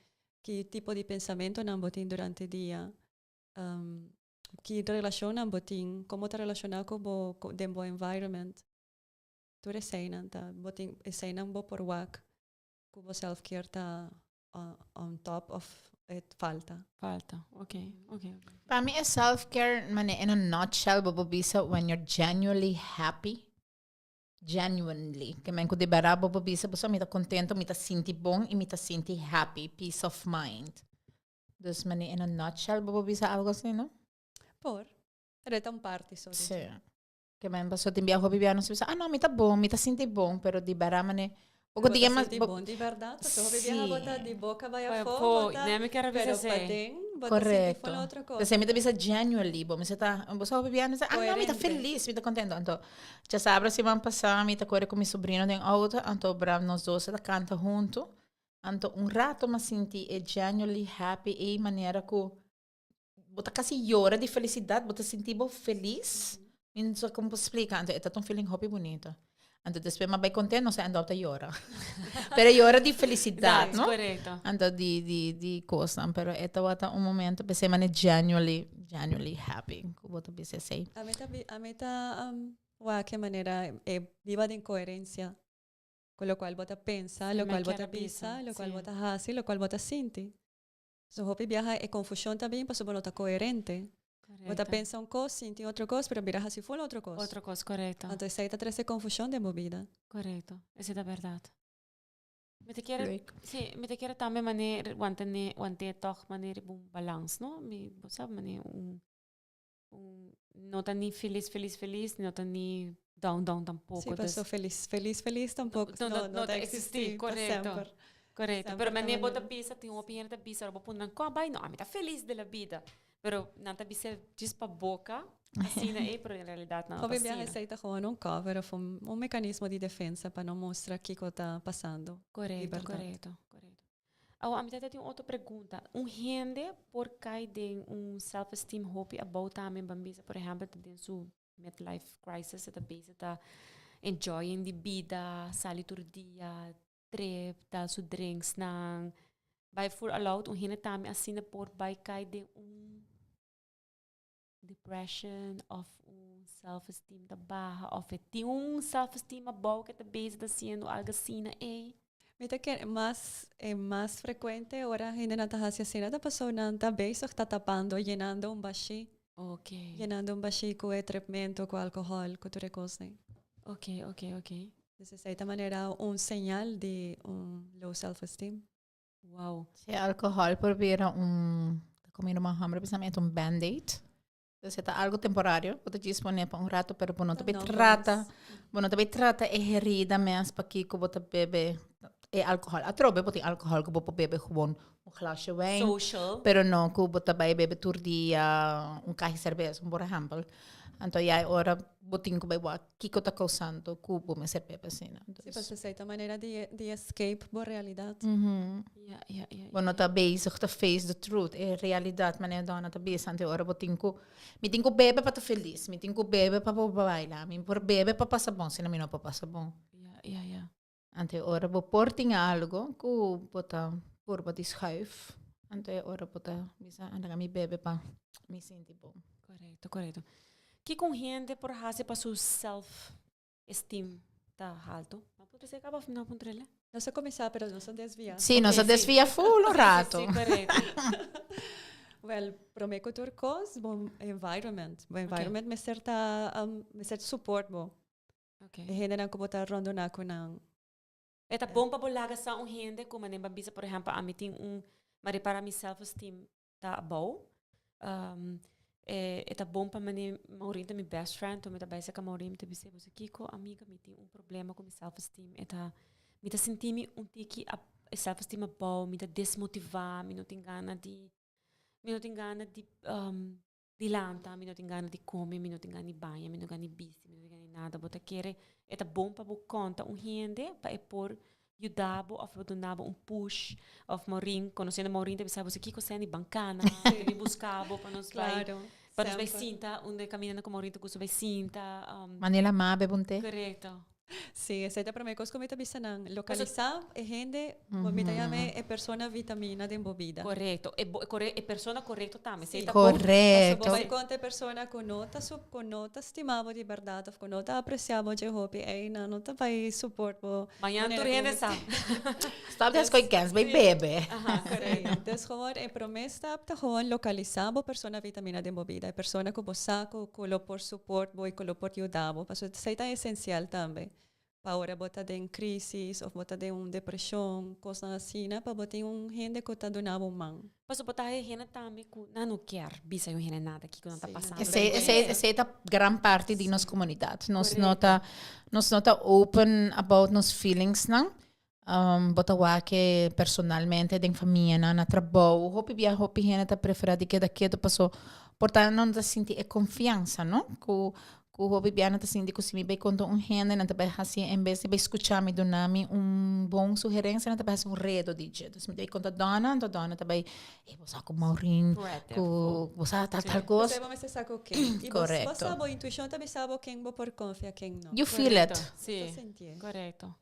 ki tipo di pensamentonan bo tin durante dia, ki relacionnan bo tin, kon bo ta relaciona ku bo den bo environment. Tur eseinan ta bo tin eseinan bo por wak ku bo self care ta on top of e falta. Falta, ok, ok. Pa mi e self care mane in a nutshell bo por bisa when you're genuinely happy, genuinely, ke men ku di berdad bo por bisa bo sa mi ta contento, mi ta sinti bon y mi ta sinti happy, peace of mind. Dus mane in a nutshell bo por bisa algo asina, no? Por, pero e ta un parti so di Sí. Ke men paso tin bia hopi bia nos bisa, ah no, mi ta bon, mi ta sinti bon, pero di berdad mane poko Bo ta dia mas sinti bo bon di berdad, pasobra hopi biaha bo ta Sí. di boka bai Bai afó, afó, bo ta, nee, mi kier a bisa pero esei. paden bo ta sinti Correcto. full otro kos. P'esei mi ta bisa genuinely, bo mester ta, bo sa hopi bia nos ah no, mi ta Coherente. felis, mi ta contento. Anto, djasabra siman pasá mi ta kore ku mi sobrino den auto, anto bra nos dos ta kanta huntu, anto un rato mi a sinti e genuinely happy ei manera ku bo ta casi yora di felicidad, bo ta sinti bo feliz. Mi no sa como splica, anto e ta un feeling hopi bonito. Anto despues mi a bay conte, nos a end up ta yora. Pero yora di felicidad, no? Correcto. Anto di, di, di cosnan, pero e tabata un momento, p'esei mane genuinely, genuinely happy cu bo ta bisa esei. A mi ta, a mi ta um, wak e manera e biba den coherencia cu locual bo ta pensa, locual bo ta bisa, locual bo ta haci, locual bo ta sinti. So hopi biaha e confusion ta bin pasobra bo no ta coherente. Bo ta pensa un cos, sinti otro cos, pero bira haci full otro cos. Otro cos, corecto. Anto esey ta trece confusion den bo bida. Corecto, esey ta berdad. Mi ta kere, Leuk. si, mi ta kere tambe maner wantene, wante toch maner riba un balans, no? Mi, bo sa, maner un, un, no ta ni feliz, feliz, feliz, no ta ni down, down tampoco. Sí, paso feliz, feliz, feliz tampoco No, no, no, no ta existi, pa correcto. semper. Correcto. Semper Pero ta mane bo ta manera. bisa, tin hopi hende ta bisa, ora bo pone nan kò bai, no, ami ta feliz de la vida. Pero nan ta bisa djis pa boca, asina ei, pero en realidad nan no ta Hopi biaha asina. esei ta gewoon un cover of un, un mecanismo di defensa pa no mustra kiko ta pasando. Di Correcto, berdad. correcto, correcto. Awo, ami ta tin un otro pregunta. Un hende por kai den un self-esteem hopi abou tambe, ban bisa, por ehempel, ta den su midlife crisis, e ta bezig ta enjoying di bida, sali tur dia, trip, dal su drinksnan, bai full all out. Un hende tambe asina por bai kai den un depression of un self-esteem ta baha of e tin un self-esteem abou ke ta bezig ta haciendo algo asina ey? Mi ta kere mas e mas frecuente ora hendenan ta haci asina ta pasobra nan ta bezig ta tapando, yenando un bashi. Ok. Yenando un bashi cu e trepmento, cu alcohol, cu tur e cosnan. Ok, ok, ok. Dus esey ta manera un señal di un low self-esteem. Wow. Si alcohol por bira un. Como mi ruman homber bisa mi e ta un band-aid. Entonces e ta algo temporario, bo ta djis pone pa un rato, pero bo no ta bay trata, bo no ta bay trata e herida mes pakiko bo ta bebe e alcohol. Atrobe bo tin alcohol ku bo por bebe gewoon un glasje wijn. Social. Pero no ku bo ta bai bebe tur dia un kashi serbes, por ehempel. Anto ya e ora bo tin ku bai wak kiko ta kousando ku bo mester bebe asina. Si, pasobra esei ta manera di di escape bo realidat. Ya, ya, ya. Bo no ta bezig ta face the truth, e realidat manera Donna ta bisa. Anto e ora bo tin ku, mi tin ku bebe pa ta felis, mi tin ku bebe pa por baila, mi por bebe pa pasa bon, sino mi no por pasa bon. Ya, ya, ya. Anto e ora bo por tin algo ku bo ta purba di schuif, anto e ora bo ta bisa anda mi bebe pa mi sinti bon. Korekto, korekto. Kiko un hende por hasi pa su self esteem ta halto? Bo por bisa kaba of mi no a puntra el? Nos a kuminsá pero nos a desviá. Sí, nos a desviá full un rato. Sí, korekto. Wel, promé ku tur kos, bo environment. Bo environment mester ta, mester support bo. Okay. E hendenan ku bo ta rondoná ku nan. E ta bon pa bo laga sa un hende ku manera bo a bisa, por ehèmpel, ami tin un, mi a ripará mi self esteem ta abou. Um, e, e ta bon pa manera Maureen ta mi best friend, to mi ta bai serka Maureen, mi ta bis'é, bo sa kiko, amiga, mi tin un problema ku mi self esteem. E ta, mi ta sinti mi un tiki a, e self esteem abou, mi ta desmotivá, mi no tin gana di, mi no tin gana di, um, di lanta, mi no tin gana di come, mi no tin gana di baña, mi no gana di bisti, mi no tin gana di nada. Bo ta kere e ta bon pa bo konta un hende pa e por yuda bo of por duna bo un push of Maureen, conociendo Maureen ta bisa bo si kiko Sandy ban cana, mi busca bo pa nos bai, pa nos bai sinta unda e caminda cu Maureen ta gusta bai sinta. Manera ma bebe un te. Correcto. Sí, esei ta promé kos ku mi ta bisa nan. Lokalisá e hende, bo mi ta yama e persona vitamina den bo bida. Korekto. E bo, e persona korekto tambe. Esei ta bon. Korekto. Pasobra bo bai konta e persona ku no ta su, ku no ta stima bo di bèrdat òf ku no ta apresiá bo dje hopi, ei nan no ta bai support bo. Mañana tur hende sa. Stop di haci kens, bai bebe. Korekto. Dus gewoon e promé stap ta gewoon lokalisá bo persona vitamina den bo bida. E persona ku bo sa ku ku lo por support bo i ku lo por yuda bo. Pasobra esei ta esensial tambe pa ora bo ta den crisis of bo ta den un depresion, cosnan asina, pa bo tin un hende cu ta duna bo man. Pasobra bo ta haya hende tambe cu nan no kier bisa un hende nada kico nan ta pasando. Esei, esei, esei ta gran parti di nos comunidad. Nos no ta, nos no ta open about nos feelingsnan. Bo ta wak e personalmente den famianan, na trabou. Hopi bia hopi hende ta prefera di keda ketu paso por ta nan no ta sinti e konfiansa, no? Ku ku hopi bia nan ta sinti ku si mi bai konta un hende nan ta bai hasi en bes di bai skucha mi duna mi un bon sugerensia nan ta bai hasi un redo di dje. Entonces mi ta bai konta Donna, anto Donna ta bai, e bo sa ku Maureen, ku bo sa tal tal kos. Bo mester sa ku ken. I bo sa bo intuishon ta bisa bo ken bo por konfia, ken no. You feel it. Si. Bo ta sintié. Korekto.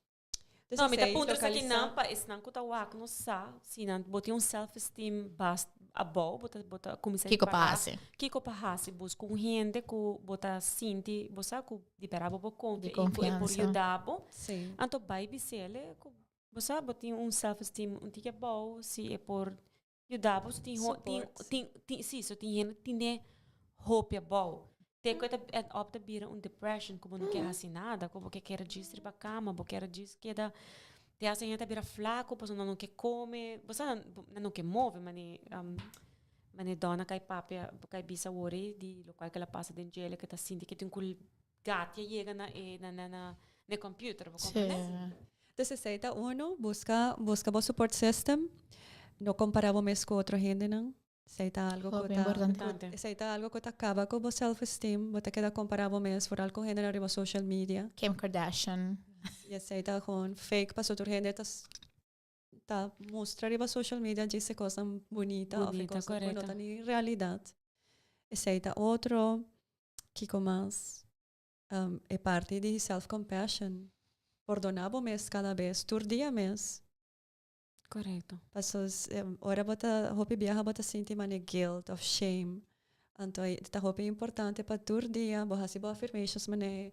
No, mi ta puntra esaki nan pa esnan ku ta wak no sa si nan bo tin un self esteem bas abou bo ta bo ta kuminsá Kiko pa hasi? Kiko pa hasi? Buska un hende ku bo ta sinti bo sa ku di bèrdat bo por konfia Di i ku e por konfiansa. yuda bo. Sí. Anto bai bis'el ku bo sa bo tin un self esteem un tiki abou si e por Yuda bo so tin ho tin Support. tin tin si so tin hende tine hopi abou. Te ku e ta end up ta bira un depression ku bo no ke hasi nada, ku bo ke kere djis riba kama, bo kere djis keda te hasta hende ta bira flaku pasobra nan no ke kome, bo sa nan nan no ke move mane mane Donna kai papia kai bisa awor ei di lokual ke la pasa den djele ke ta sinti ke tin ku gatia yega na e na na na e computer, bo comprende? Entonces esei ta uno, busca busca bo support system, no compara bo mes cu otro hendenan, esei ta algo cu Hopi ta importante. esei ta algo cu ta caba cu bo self esteem, bo ta keda compara bo mes vooral cu hendenan riba social media. Kim Kardashian. Y esei ta gewoon fake pasobra tur hende ta ta mustra riba social media djis e cosnan bunita of e Bunita, cosnan cu no correcto. ta ni realidad. Esei ta otro. Kiko mas? E parti di self compassion. Pordona bo mes kada bes, tur dia mes. Korekto. Paso ora bo ta hopi biaha bo ta sinti mane guilt of shame. Anto ta hopi importante pa tur dia bo hasi bo affirmations mane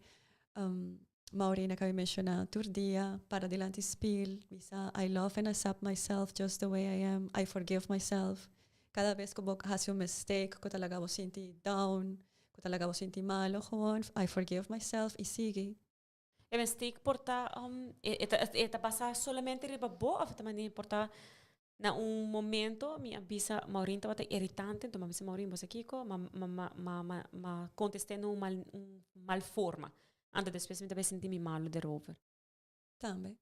Maureen a kabi menshoná tur dia para dilanti spil bisa I love and accept myself just the way I am, I forgive myself. Kada bes ku bo hasi un mistake ku ta laga bo sinti down, ku ta laga bo sinti malo, gewoon I forgive myself i sigui. E mistake por ta e ta e ta basá solamente riba bo òf ta manera por ta. Na un momento mi a bisa Maureen tabata irritante, enton mi a bisa Maureen bo sa kiko, ma ma ma ma ma ma contesté na un mal un mal forma. Anto despues mi ta bay sinti mi malo derover. Tambe.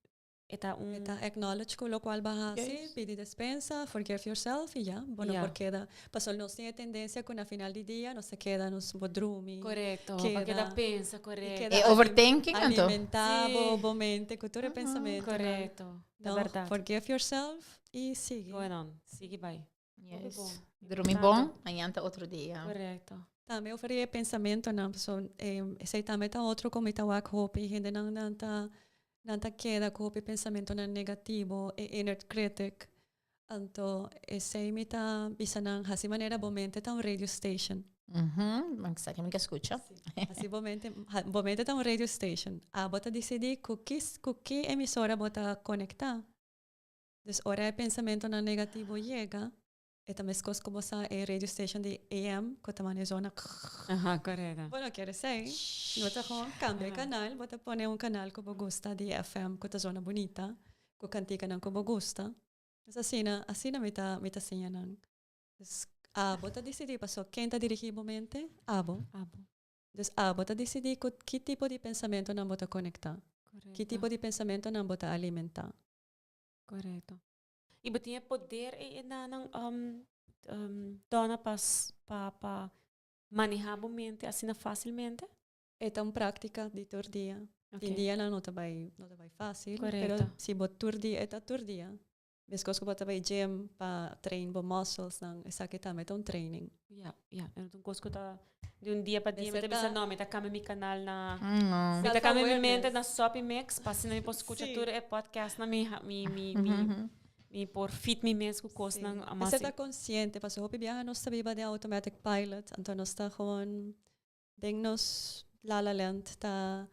E ta un. E ta acknowledge cu locual bo a haci, Yes. pidi despensa, forgive yourself y ya. Bo no Ya. por keda. Pasobra nos tin e tendencia cu na final di dia nos ta keda nos bo drumi. Correcto, pa keda pensa, correcto. Keda E overthinking anto. Alimenta bo, Sí. bo mente cu tur e pensamentonan. Correcto, ta No, berdad. forgive yourself y sigui. Going on, sigui bai. Hopi Yes. bon. Drumi Importante. bon, mañana ta otro dia. Correcto. Tambe over e pensamentonan, pasobra esei tambe ta otro ku mi ta wak hopi hendenan nan ta nan ta keda ku hopi pensamentonan negativo, e inner critic. Anto esei mi ta bisa nan hasi manera bo mente ta un radio station. Mhm, esaki mi ke skucha. Hasi bo mente bo mente ta un radio station. Abo ta disidí ku ki ku ki emisora bo ta konektá. Dus ora e pensamentonan negativo yega, e ta meskos ku bo sa e radio station di AM ku ta manda e zona Aha, korekto. Bo no kier esei. Bo ta gewoon kambia e kanal, bo ta pone un kanal ku bo gusta di FM ku ta zona bunita, ku kantikanan ku bo gusta. Dus asina, asina mi ta mi ta siña nan. Dus abo ta disidí paso ken ta dirigí bo mente? Abo. Abo. Dus abo ta disidí ku ki tipo di pensamentonan bo ta konektá, ki Korekto. tipo di pensamentonan bo ta alimentá. Korekto. I bo tin e poder ei e nanan um, um, dòna pa pa pa manehá bo mente asina fásilmente? E ta un práktika di tur dia. Tin Ok. dianan no ta bai no ta bai fásil, pero Korekto. si bo tur dia e ta tur dia. Meskos ku bo ta bai gym pa train bo musclesnan, esaki tambe ta un training. Ja, ja. E no ta un kos ku ta di un dia pa dia mi ta Mester bisa ta no, mi ta kambia mi kanal na No. mi ta kambia mi mente Self-awareness. na Soppy Mix pa asina mi por skucha Sí. tur e podcastnan mi ha mi mi mi mi por fit mi mes ku Sí. kosnan mas Mester ta konsiente pasobra hopi biaha nos ta biba den automatic pilot, anto nos ta gewoon den nos la la land ta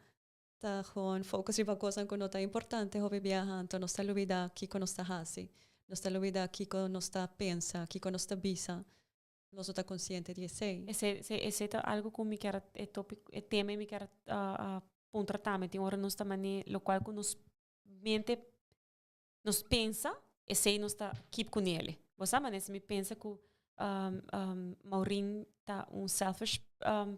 ta gewoon focus riba kosnan ku no ta importante hopi biaha, anto nos ta lubida kiko nos ta hasi, nos ta lubida kiko nos ta pensa, kiko nos ta bisa. Nos no ta konsiente di esei. Esei, esei, esei ta algu ku mi kier a, e tópiko, e tema mi kier a puntra tambe. Tin ora nos ta manera lokual ku nos mente, nos pensa, esei nos ta keep kunele. Bo sa manera si mi pensa ku Maureen ta un selfish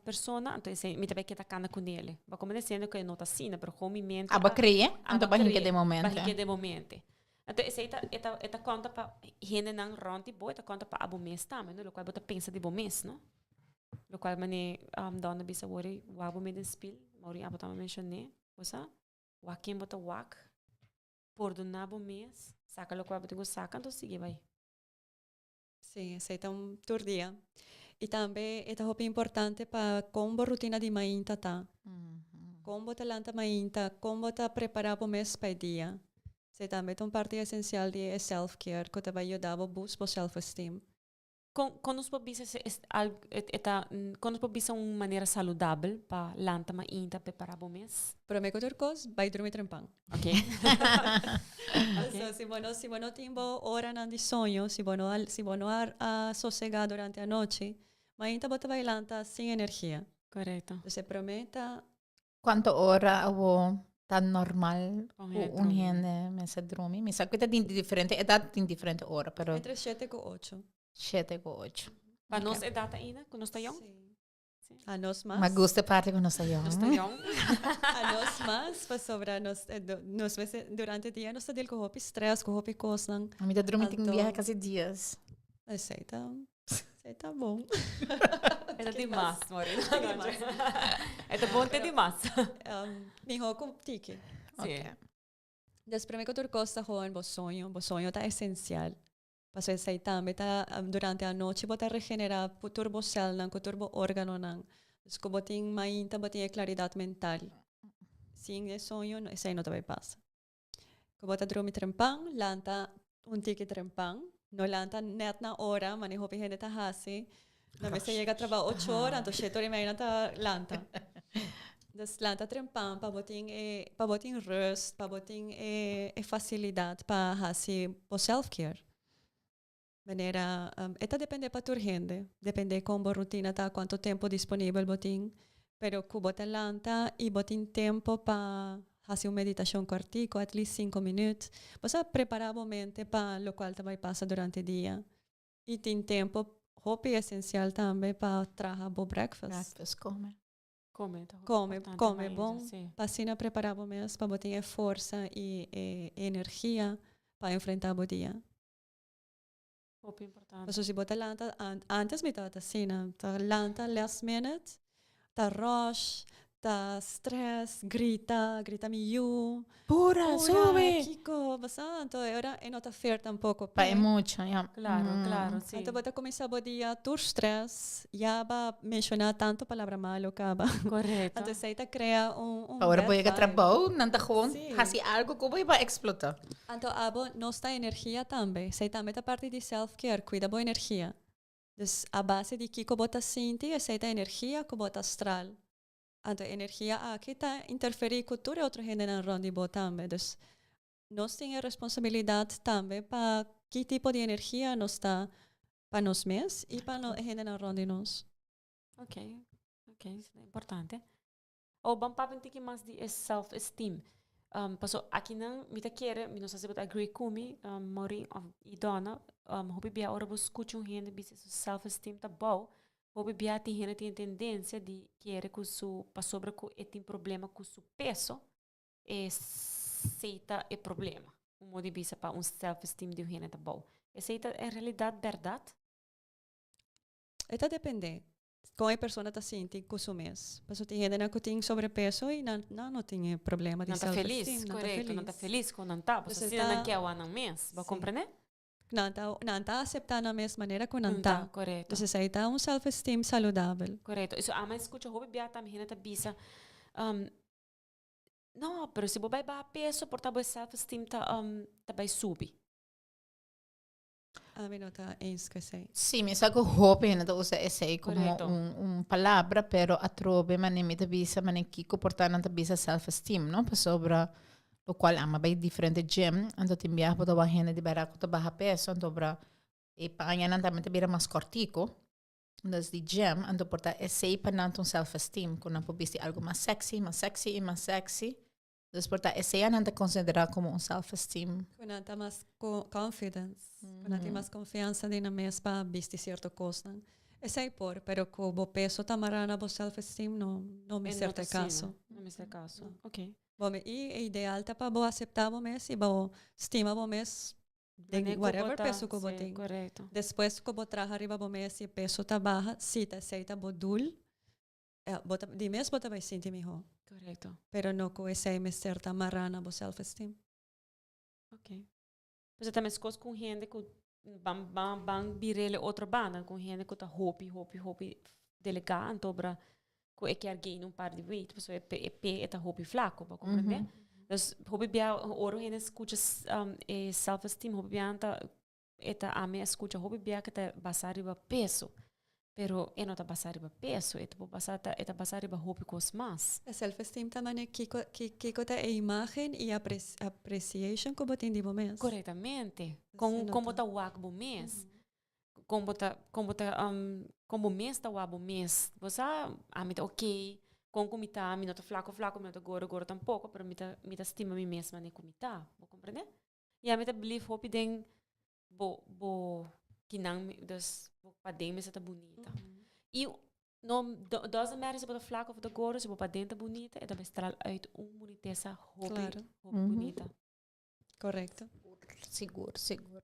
persona, anto esei mi ta bai keda kanda kunele. Bo a komprende ku e no ta asina, pero kon mi mente Abo kree, anto abo bo hinke kree, den bo momente. hinke den momente. Anto esei ta e ta e ta konta pa hendenan rònt di bo, e ta konta pa abo mes tambe, no? Lokual bo ta pensa di bo mes, no? Lokual manera Donna bisa wor ei, wak bo mes den spil, Maureen abo tambe menshoné, bo sa? Wak ken bo ta wak, pordoná bo mes, saka lokual bo tin ku saka, anto sigui bai. Sí, esei ta un tur dia. I tambe e ta hopi importante pa kon bo rutina di mainta ta. Kon bo ta lanta mainta, kon bo ta prepará bo mes pa e dia. Esei tambe ta un parti esensial di e self-care ku ta bai yuda bo boost bo self-esteem. Kon kon nos por bisa si es al e ta kon nos por bisa un manera saludabel pa lanta mainta prepará bo mes? Promé ku tur kos, bai drumi trempan. Ok. So, si bo no, si bo no tin bo oranan di soño, si bo no a, si bo no a, a sosegá durante anochi, mainta bo ta bai lanta sin energia. Korekto. Entonces, promé ta Kuantu ora abo ta normal Un ku hende un drumi? hende mester drumi? Mi sa ku ta tin diferente edat tin diferente ora, pero Entre shete ku ocho. shete ku ocho. Pa nos edat ainda, ku nos ta yong? Sí. A nos mas. Ma gusta e parti ku nos ta yong. Nos ta yong. A nos mas, pasobra nos, nos mester durante dia nos ta deal ku hopi stress, ku hopi kosnan. Mi ta drumi tin Anto- biaha kasi dies. Esei ta, esei ta bon. E ta dimas, Maureen. E ta bon te dimas. Mihó ku tiki. Sí. Ok. Des promé ku tur kos ta horen bo soño. Bo soño ta esensial. Pasobra esei tambe ta durante anochi bo ta regenerá tur bo sèlnan ku tur bo órganonan. Dus ku bo tin mainta bo tin e klaridat mental. Sin e soño esei no ta bai pasa. Ku bo ta drumi trempan, lanta un tiki trempan. No lanta nèt na ora, manera hopi hende ta hasi. Nan mester yega trabou ocho ora, anto shete ora i mei nan ta lanta. Dus lanta trempan pa bo tin e, pa bo tin rust, pa bo tin e, e facilidad pa hasi bo self-care. Manera, e ta depende pa tur hende, depende con bo rutina ta, cuanto tempo disponibel bo tin, pero cu bo ta lanta y bo tin tempo pa Hasi un meditashon kòrtiku, at least 5 minüt. Bo sa prepará bo mente pa lokual ta bai pasa durante dia. I tin tempu hopi esensial tambe pa traha bo breakfast. Breakfast, kome. Kome, ta hopi Kome, importante kome mainta, bon. sí. Pa asina prepará bo mes pa bo tin e forsa i e energia pa enfrentá bo dia. Hopi importante. Pasobra si bo ta lanta, antes mi tabata asina, ta lanta last minute, ta rush, ta stress, grita, grita mi yu. Pura, Pura, sube! Kiko, basa, anto e ora e no ta fair tampoco. Pa e mucha, ja. Claro, claro, sí. Anto bo ta cuminsa bo dia tur stress, ya ba menciona tanto palabra malo caba. Correcto. Anto esey ta crea un Pa ora bad bo yega vibe. trabou, nan ta gewoon Sí. haci algo cu bo y bo a explota. Anto abo nos ta energia tambe. Esey tambe ta parti di self care, cuida bo energia. Dus a base di kico bo ta sinti, esey ta energia cu bo ta stral. Anto e energia aki ta interferí ku tur e otro hendenan rònt di bo tambe. Dus nos tin e responsabilidat tambe pa ki tipo di energia nos ta pa nos mes i pa e hendenan rònt di nos. Ok, ok, esei ta importante. Oh, ban papia un tiki mas di e self-esteem. Paso akinan mi ta kere, mi no sa si bo ta agree ku mi, Maureen of i Donna, hopi bia ora bo skucha un hende bisa su self-esteem ta bou, Hopi bia tin hende tin e tendensia di kere ku su pasobra ku e tin problema ku su peso, esei ta e problema. Un modo di bisa pa un self esteem di un hende ta bou. Esei ta en realidat bèrdat? E ta dependé kon e persona ta sinti ku su mes. Pasobra tin hendenan ku tin sobrepeso i nan nan no tin e problema di Nan ta self felis, esteem, nan ta korekto, nan ta felis. felis ku nan ta, pasobra Entonces asina nan ta ke awa nan mes. Bo a Sí. komprendé? Nan ta, nan ta acepta nan mes manera cu nan Nan ta. ta, correcto. Entonces ahí ta un self-esteem saludabel. Correcto. Eso ama escucha hopi bia tambe hende ta bisa, um, no, pero si bo bai baha peso, por ta bo self-esteem ta, um, ta bai subi. Ami no ta eens cu esey. Sí, mi sa cu hopi hende ta usa esey como Correcto. un, un palabra, pero atrobe mane mi ta bisa, mane kico por ta nan ta bisa self-esteem, no? Pasobra Locual ama bay diferente gym, anto tin biaha bo ta wak hende di bera cu ta baha peso, anto bra e pañanan tambe ta bira mas cortico. Dus di gym, anto por ta esey pa nan ta un self esteem, cu nan por bisti algo mas sexy, mas sexy y mas sexy. Dus por ta esey a nan ta considera como un self esteem. Cu nan ta mas confidence, cu nan tin mas confiansa den nan mes pa bisti cierto cosnan. Esey por, pero cu bo peso ta mara na bo self esteem no, no mester ta e caso. No mester e caso, ok. Bo me, i e ideal ta pa bo aseptá bo mes i bo stima bo mes den Manera ku bo whatever ta, peso ku bo sí, tin. korekto. Despues ku bo traha riba bo mes i e peso ta baha, si ta esei ta bo doel, bo ta, di mes bo ta bai sinti mihó. Korekto. Pero no ku esei mester ta mará na bo self-esteem. Ok. Pues e ta meskos ku un hende ku ban ban ban bir'el e otro banda, ku un hende ku ta hopi hopi hopi delegá antobra ku e kier gain un par di weight pasobra e pe e ta hopi flaco, bo a comprende? Dus hopi bia ora un hende skucha e self esteem hopi bia nan ta e ta ami a skucha hopi bia ku ta basá riba peso. Pero e no ta basá riba peso, e ta por basá ta e ta basá riba hopi kos mas. E self-esteem ta manera kiko kiko ta e imagen i appreciation ku bo tin di bo mes. Korektamente. Kon kon bo ta wak bo mes. Kon bo ta kon bo ta kon bo mes ta wak bo mes. Bo sa ami ta oké, kon ku mi ta, mi no ta flako flako, mi no ta goro goro tampoko, pero mi ta mi ta stima mi mes manera ku mi ta. Bo komprende? I ami ta believe hopi den bo bo kinan dus bo paden mester ta bunita. I no doesn't matter si bo ta flak of bo ta gordo, si bo paden ta bunita e ta bay straal uit un bunitesa hopi Claro. hopi bunita. Correcto. Sigur, sigur.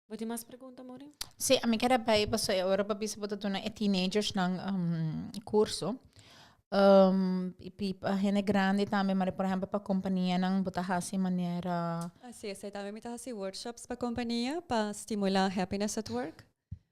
Bo tin mas pregunta, Maureen? Sí, ami kier a bay pasobra e ora bo a bisa bo ta duna e teenagersnan curso. I pa hende grandi tambe, mare por ehempel pa kompanianan bo ta hasi manera. Así es, tambe mi ta hasi workshops pa kompania pa stimulá happiness at work.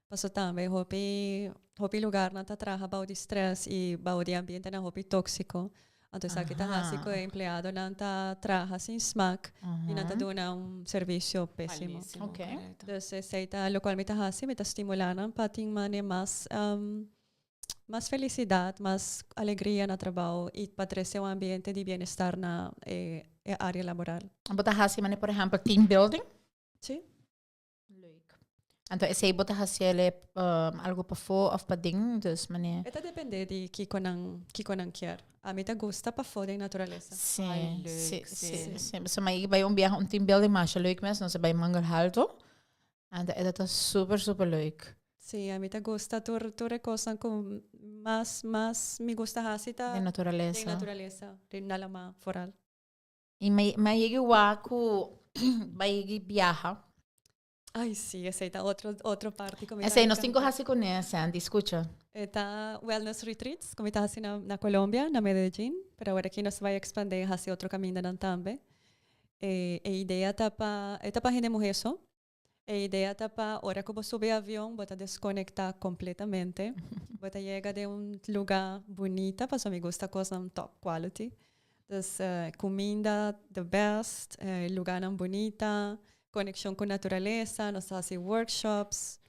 Paso tambe hopi hopi lugarnan ta traha bou di stress i bou di ambientenan hopi tóksiko. Anto esaki ta hasi ku e empleadonan ta traha sin smak i nan ta duna un servisio pésimo. Malísimo, korekto. Dus esei ta lokual mi ta hasi, mi ta stimulá nan pa tin mane mas mas felicidad, mas alegria na trabou y pa trece un ambiente di bienestar na e área laboral. Bo ta haci manera por ehempel team building? Sí. Leuk. Anto esei bo ta hasiele algo pafó of paden, dus manera. E ta depende di kiko nan kiko nan kier. Ami ta gusta pafó den naturalesa. Sí, Ay, sí, leuk, sí, sí. sí. Pasobra mi a bai un biaha un team building masha leuk mes, nos a bai Mangel Halto. Anto e ta super, super leuk. Sí, ami ta gusta tur tur e kosnan ku mas mas mi gusta hasi ta Den naturalesa. Den naturalesa, den na lama foral. I mi mi a yega wak ku bai yega biaha. Ay, sí, esei ta otro, otro parti ku mi ta Esei nos tin ku encanta. hasi kuné, Sandy, skucha. E ta wellness retreats ku mi ta hasi na, na Colombia, na Medellin, pero awor aki nos ta bai expande i hasi otro kamindanan tambe. E, e idea ta pa, e ta pa hende muhé so. E idea ta pa ora ku bo subi avion bo ta deskonektá kompletamente. Bo ta yega den un lugá bunita, pasobra mi gusta kosnan top quality. Dus kuminda the best, lugánan bunita, konekshon ku naturalesa, nos ta hasi workshops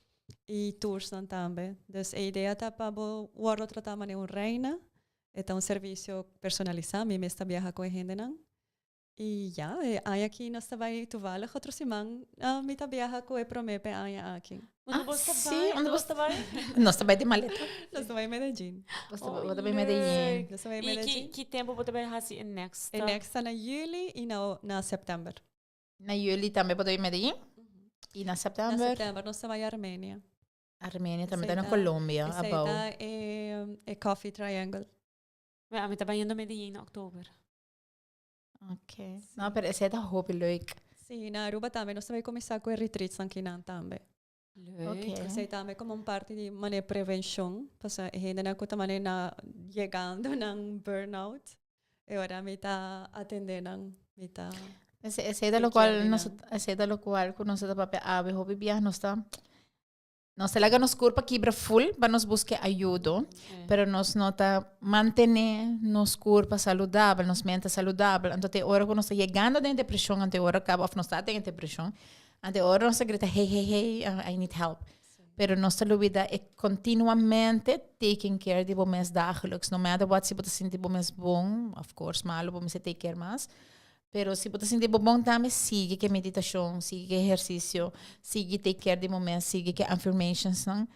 i toursnan tambe. Dus e idea ta pa bo wòrdu tratá manera un reina. E ta un servisio personalisá, mi mes ta biaha ku e hendenan. I ya, e aña aki nos ta bai toevallig otro siman mi ta biaha ku e promé p'e aña aki. Unda Ah, bos ta sí, bai? unda Unda bos bos ta bai? Nos ta bai den maleta. Nos ta bai Medellin. Bos ta bo ta bai Medellin. Nos ta bai I ki, Medellin. ki tempu bo ta bai hasi e next? E next ta na juli i na, na sèptèmber. Na juli tambe bo ta bai Medellin? I na Na sèptèmber? sèptèmber nos ta bai Armenia. Armenia tambe ta Esei na ta- Colombia, Esei abou. ta e, e Coffee Triangle. Bueno, ami ta bayendo Medellin na oktober. Ok. No, pero esei ta hopi leuk. Sí, na Aruba tambe nos ta bai kuminsá ku e retreats akinan tambe. Leuk. Ok. Esei tambe komo un parti di manera prevenshon, pasobra e hendenan ku ta manera na yegando nan burnout, e ora mi ta atendé nan, mi ta Esei, esei ta take lokual care di nos, nan. esei ta lokual ku nos ta papia awe hopi biaha nos ta Nos ta laga nos kurpa kibra full pa nos buske ayudo, pero nos no ta mantené nos kurpa saludabel, nos mente saludabel. Anto te ora ku nos ta yegando den depreshon, anto e ora kaba, òf nos ta den e depreshon, anto e ora nos ta grita hey, hey, hey, I need help. Pero nos ta lubida e kontinuamente taking care di bo mes dagelijks. No matter what, si bo ta sinti bo mes bon, of course malo bo mester take care mas, Pero si bo ta sinti bo bon tambe, sigui ke meditashon, sigui ke ehersisio, sigui take care di bo mes, sigui ke affirmationsnan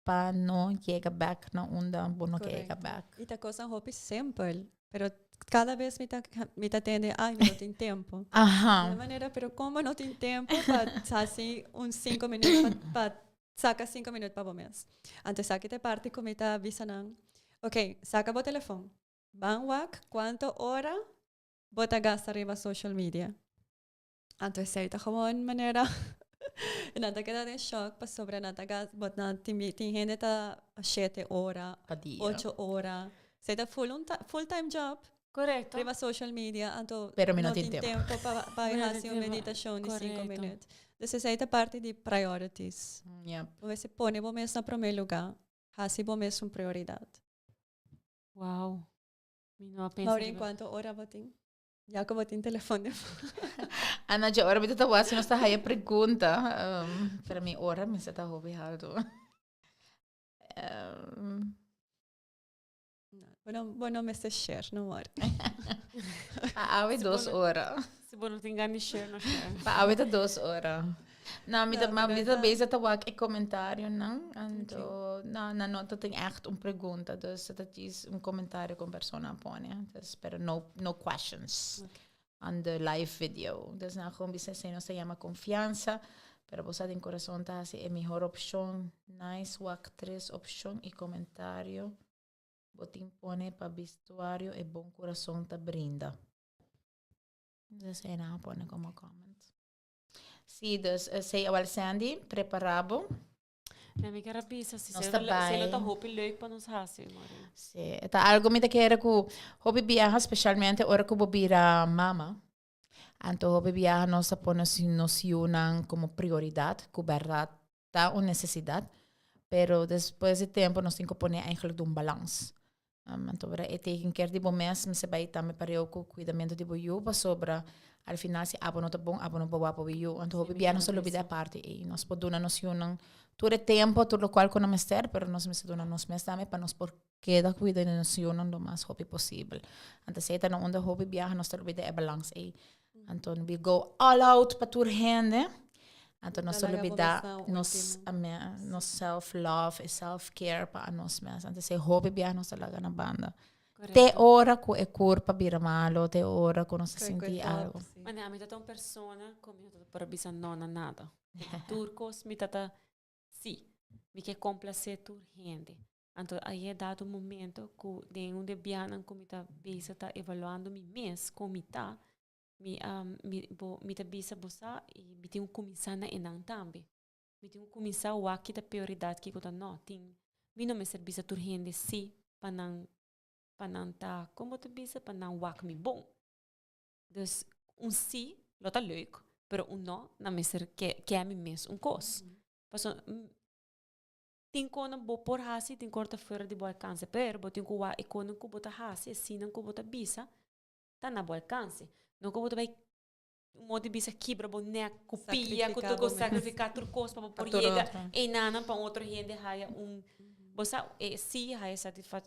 pa no yega bek na unda bo no ke yega bek. I ta kosnan hopi simpel, pero kada bes mi ta mi ta tende, ay mi no tin tempo. Di manera, pero kon bo no tin tempo pa hasi un sinku minüt pa pa saka sinku minüt pa bo mes? Anto esaki ta e parti ku mi ta bisa nan, ok, saka bo telefon, ban wak kuantu ora Bo ta gasta riba social media. Anto esei ta gewoon manera nan ta keda den shock pasobra nan ta gasta bo nan tin tin hende ta shete ora, Pa dia. ocho ora. Esei ta full un full time job Correcto. riba social media anto Pero mi no no tin tin tempo. tempo pa pa Mi no tin hasi un tempo. meditacion di cinco Correcto. minuut. Dus esei ta parti di priorities. Yep. Bo mester pone bo mes na prome luga. Hasi bo mes un prioridad. Wow. Mi no a pensa Maureen, riba. cuanto ora bo tin? Ya cu bo tin telefon den Ana, dje ora mi ta ta wak si nos ta haya pregunta. Um, pero mi ora mi sa ta hopi halto. Um, No, bo no, bo no mester share, no worry. Pa awe Si dos bo no- ora. Si bo no tin gana di share, no share. Pa awe ta dos ora. No, mi ta, No, ma pero mi ta ta- bezig ta wak e comentarionan. Anto, no, nan no ta tin echt un pregunta. Dus ta djis un comentario ku un persona a pone. Dus, pero no, no questions on the live video. Dus nan gewoon bisa esei nos ta yama confiansa. Pero bo sa den corazon ta hasi e mihor opcion. Nice wak tres opcion y comentario bo tin pone pa bistuario e bon corazon ta brinda. Dus esei nan a pone como comment. Sí, dus esei awel Sandy, prepara bo. Ja, mi kier a bisa si Nos se ta lo se lo ta bai. hopi leuk pa nos hasi, Maureen. Sí, e ta algo mi ta kere ku hopi biaha, specialmente ora ku bo bira mama. Anto hopi biaha nos ta pone nos yunan como prioridad, ku berdad ta un necesidad, pero despues di tempo nos tin ku pone eigenlijk den un balans. Anto ora e taking care di bo mes mester bai tambe pareu ku kuidamentu di bo yu pasobra al final si abo no ta bon abo no por wak pa bo yu. Anto hopi bia nos ta lubida e parti ei. Nos por duna nos yunan tur e tempo, tur lokual ku nan mester, pero nos mester duna nos mes tambe pa nos por keda kuida di nos yunan lo mas hopi posibel. Anto esei ta na unda hopi biaha nos ta lubida e balans ei. Anto we go all out pa tur hende. Anto nos ta lubida nos nos self love e self care pa anos mes. Anto esei hopi biaha nos ta laga na banda. Te ora ku e kurpa bira malo, te ora ku nos ta sinti algo. Mane ami ta ta un persona ku mi no ta por bisa no na nada. Tur kos mi ta ta si. Mi ke komplase tur hende. Anto a yega dado un momento ku den un de biahanan ku mi ta bisa ta evaluando mi mes kon mi ta, Mi a mi bo mi ta bisa bo sa i mi tin ku kuminsá na enan tambe. Mi tin ku kuminsá wak ki ta prioridat kiko ta no. Tin mi no mester bisa tur hende sí pa nan pa nan ta kon bo ta bisa pa nan wak mi bon. Dus un sí lo ta leuk pero un no nan mester ke ke mi mes un kos. Pasobra tin konan bo por hasi tin kor ta fuera di bo alkanse pero bo tin ku wak e konan ku bo ta hasi e sinan ku bo ta bisa ta na bo alkanse. No ku bo ta bai un modo di bisa kibra bo nek ku pia ku tur kos, sakrifiká tur kos pa bo por yega einanan pa un otro hende haya un, bo sa e si haya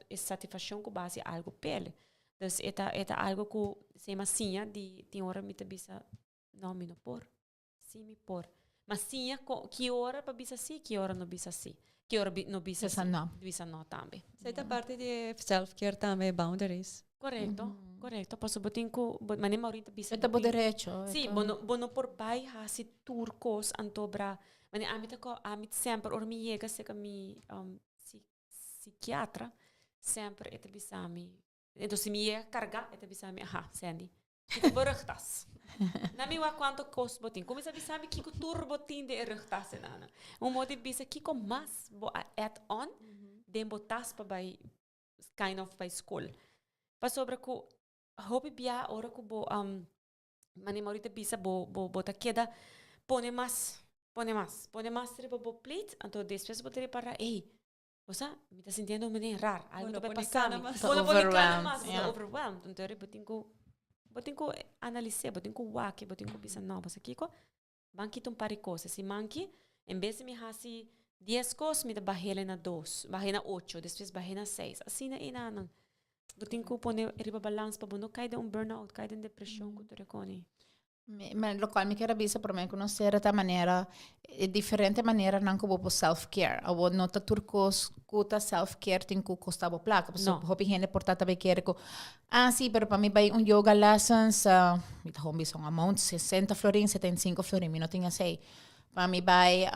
e satisfashon ku bo hasi algu p'el. Dus e ta e ta algu ku sema siña di tin ora mi ta bisa no mi no por. Si mi por. Ma siña ko ki ora pa bisa si, ki ora no bisa si. Ki ora bi no bisa Bisa si. no. Bisa no tambe. Esei ta parti di e self-care tambe, boundaries. Korekto, korekto. Pasobra bo tin ku, bo manera Maureen ta bisa E ta bo bo tin derecho. Si, bo no bo no por bai hasi tur kos anto bra. Manera ami ta ko ami semper ora mi yega serka mi sikiatra semper e ta bisa mi Enton si mi yega kargá, e ta bisa mi, aha, Sandy, kita bo rugtas. Na mi wak kuantu kos bo tin. Kuminsá bisa mi kiko tur bo tin den e rugtas enana. Un modo di bisa kiko mas bo a add on den bo tas pa bai kind of bai skol. Pasobra ku hopi bia ora ku bo manera mi ahorita bisa bo bo bo ta keda pone mas, pone mas, pone mas riba bo plate, anto despues bo ta repará, ey, Bo sa, mi ta sintiendo un menen rar. Algo ta bai pasa mi. Ta Bo no pone kana overwhelmed, mas, bo ta ja. overwhelmed. Entonces bo tin ku, bo tin ku analis'é, bo tin ku wak, bo tin ku bisa no, bo sa kiko? Ban kita un par di kos. Si manki, en bes di mi hasi dies kos, mi ta bah'é na dos, bah'é na ocho, despues bah'é na seis. Asina ei nan. Bo tin ku pone riba balans pa bo no kai den un burnout, kai den depreshon ku tur e kos. Mi, locual mi kier a bisa prome cu nos cera ta manera e diferente maneranan cu bo por self care. Awor no ta tur cos cu ta self care tin cu costa bo placa. Pasobra No. hopi hende por ta ta bay kere cu ah si pero pa mi bay un yoga lessons mi ta gewoon bisa un amount 60 florin, 75 florin mi no tin esey. Pa mi bay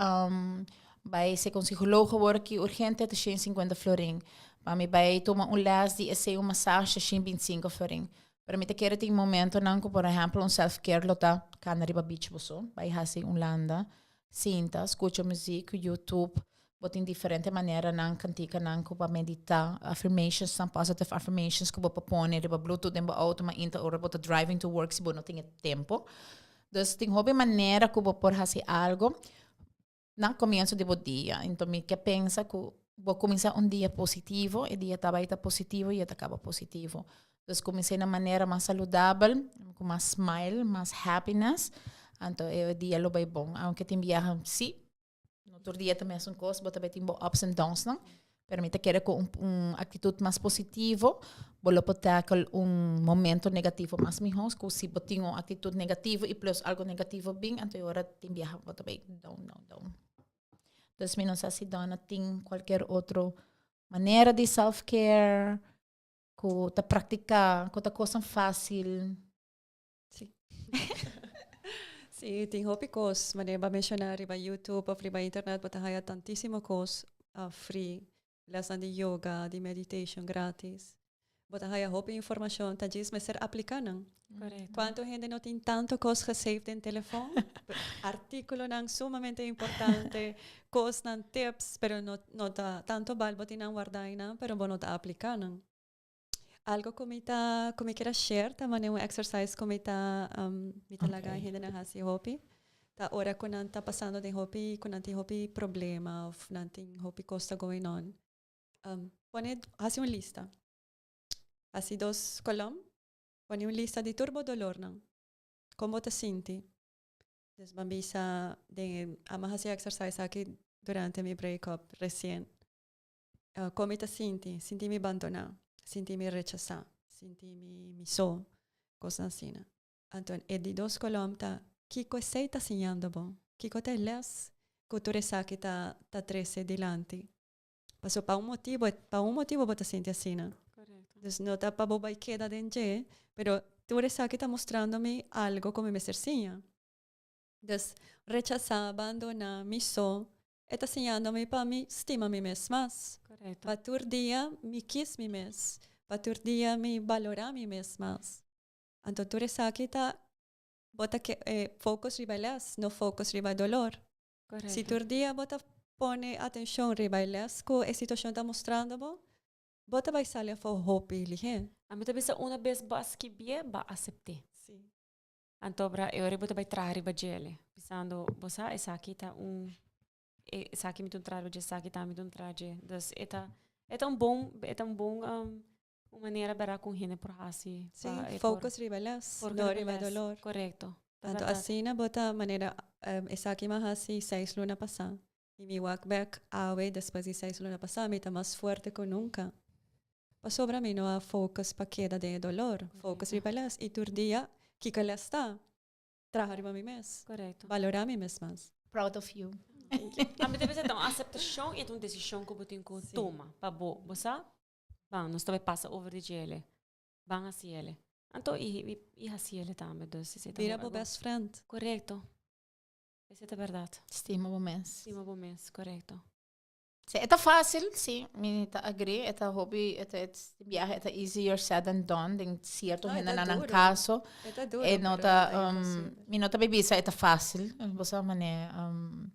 bay seca un psicologo awor aki urgente ta 150 florin. Pa mi bay tuma un les di esey un massage ta 125 florin. Pero mi ta kere tin momentonan ku por ehèmpel un self care lo ta kana riba beach bo so, bai hasi un landa, sinta, skucha muzik, YouTube, bo tin diferente maneranan, kantikanan ku pa meditá, affirmationsnan, positive affirmations ku bo por pone riba bluetooth den bo auto mainta ora bo ta driving to work si bo no tin e tempo. Dus tin hopi manera ku bo por hasi algo na comienzo di bo dia. Enton mi ke pensa ku bo kuminsá un dia positivo, e dia ta bai ta positivo i e ta kaba positivo. Dus kumins'é na manera mas saludabel, ku mas smile, mas happiness, anto e dia lo bai bon. Aunke tin biaha si, no tur dia ta mesun kos, bo ta bai tin bo ups and downsnan, Pero mi ta kere ku un, un aktitut mas positivo, bo lo por tackle un momento negativo mas mihó ku si bo tin un aktitut negativo i plus algo negativo bin, anto e ora tin biaha bo ta bai down, down, down. Dus mi no sa si Donna tin kualkier otro manera di self care ku ta praktiká, ku ta kosnan fásil. Sí. Sí, tin hopi kos. Manera bo a menshoná riba YouTube of riba internet bo ta haya tantísimo kos uh, free. Lesnan di yoga, di meditation gratis. Bo ta haya hopi informashon, ta djis mester apliká nan. Correcto. Kuantu hende no tin tantu kos gesaved den telefon? Artíkulonan sumamente importante, kosnan, tips, pero no, no ta tantu bal bo tin nan wardá einan, pero bo no ta apliká nan. Algo ku mi ta ku mi kier a share ta manera un exercise ku mi ta mi ta laga hendenan hasi hopi ta ora ku nan ta pasando den hopi ku nan tin hopi problema of nan tin hopi kos ta going on pone hasi un lista hasi dos kolom pone un lista di tur bo dolornan kon bo ta sinti dus ban bisa den amo hasi e exercise aki durante mi break up resien. Kon mi ta sinti? Sinti mi bandoná, sinti mi rechasá, sinti mi mi so, kosnan asina. Anto e di dos kolom ta, kiko esei ta siñando bo? Kiko ta e les ku tur esaki ta ta trese dilanti? Paso pa un motibo, pa un motibo bo ta sinti asina. Dus no ta pa bo bai keda den dje, pero tur esaki ta mustrando mi algo ku mi mester siña. Dus rechasá, bandoná, mi so, e ta siñando mi pa mi stima mi mes mas. Pa tur dia mi kis mi mes, pa tur dia mi balorá mi mes mas. Anto tur esaki ta bo ta ke focus riba e les, no focus riba e dolor. Si tur dia bo ta pone atencion riba e les cu e situacion ta mustrando bo, bo ta bay sali afo hopi lihé. Ami ta bisa una bes bo a skibié, bo a acepté. Anto bra e ora bo ta bay traha riba djele, bisando bo sa esaki ta un esaki mi ta un traha riba dje, esaki tambe mi ta un traha dje. Dus e ta e ta un bon e ta un bon Un manera bera ku un hende por hasi. Sí, focus riba les, no riba dolor. Korekto. Anto asina bo ta manera esaki mi a hasi seis luna pasá i mi wak bek awe despues di seis luna pasá mi ta mas fuerte ku nunka. Pasobra mi no a focus pa keda den e dolor, focus riba les i tur dia kiko les ta? Traha riba mi mes. Korekto. Balorá mi mes mas. Proud of you. Ami ta bisa ta un aseptashon i ta un desishon ku bo tin ku tuma pa bo, bo sa? Ban, nos ta bai pasa over di djele. Ban hasi ele. Anto i, i, i hasi ele tambe. Dus esei ta Bira bo algo. best friend. Korekto. Esei ta bèrdat. Stima bo mes. Stima bo mes, korekto. Sí, e ta fácil, sí, mi ta agree. E ta hopi, e ta, e biaha e ta easier said than done den cierto No, e ta hendenan nan duro. caso. E ta duro, E no pero ta, no ta um, imposible. mi no ta bay bisa e ta fácil. Bo sa mane, um,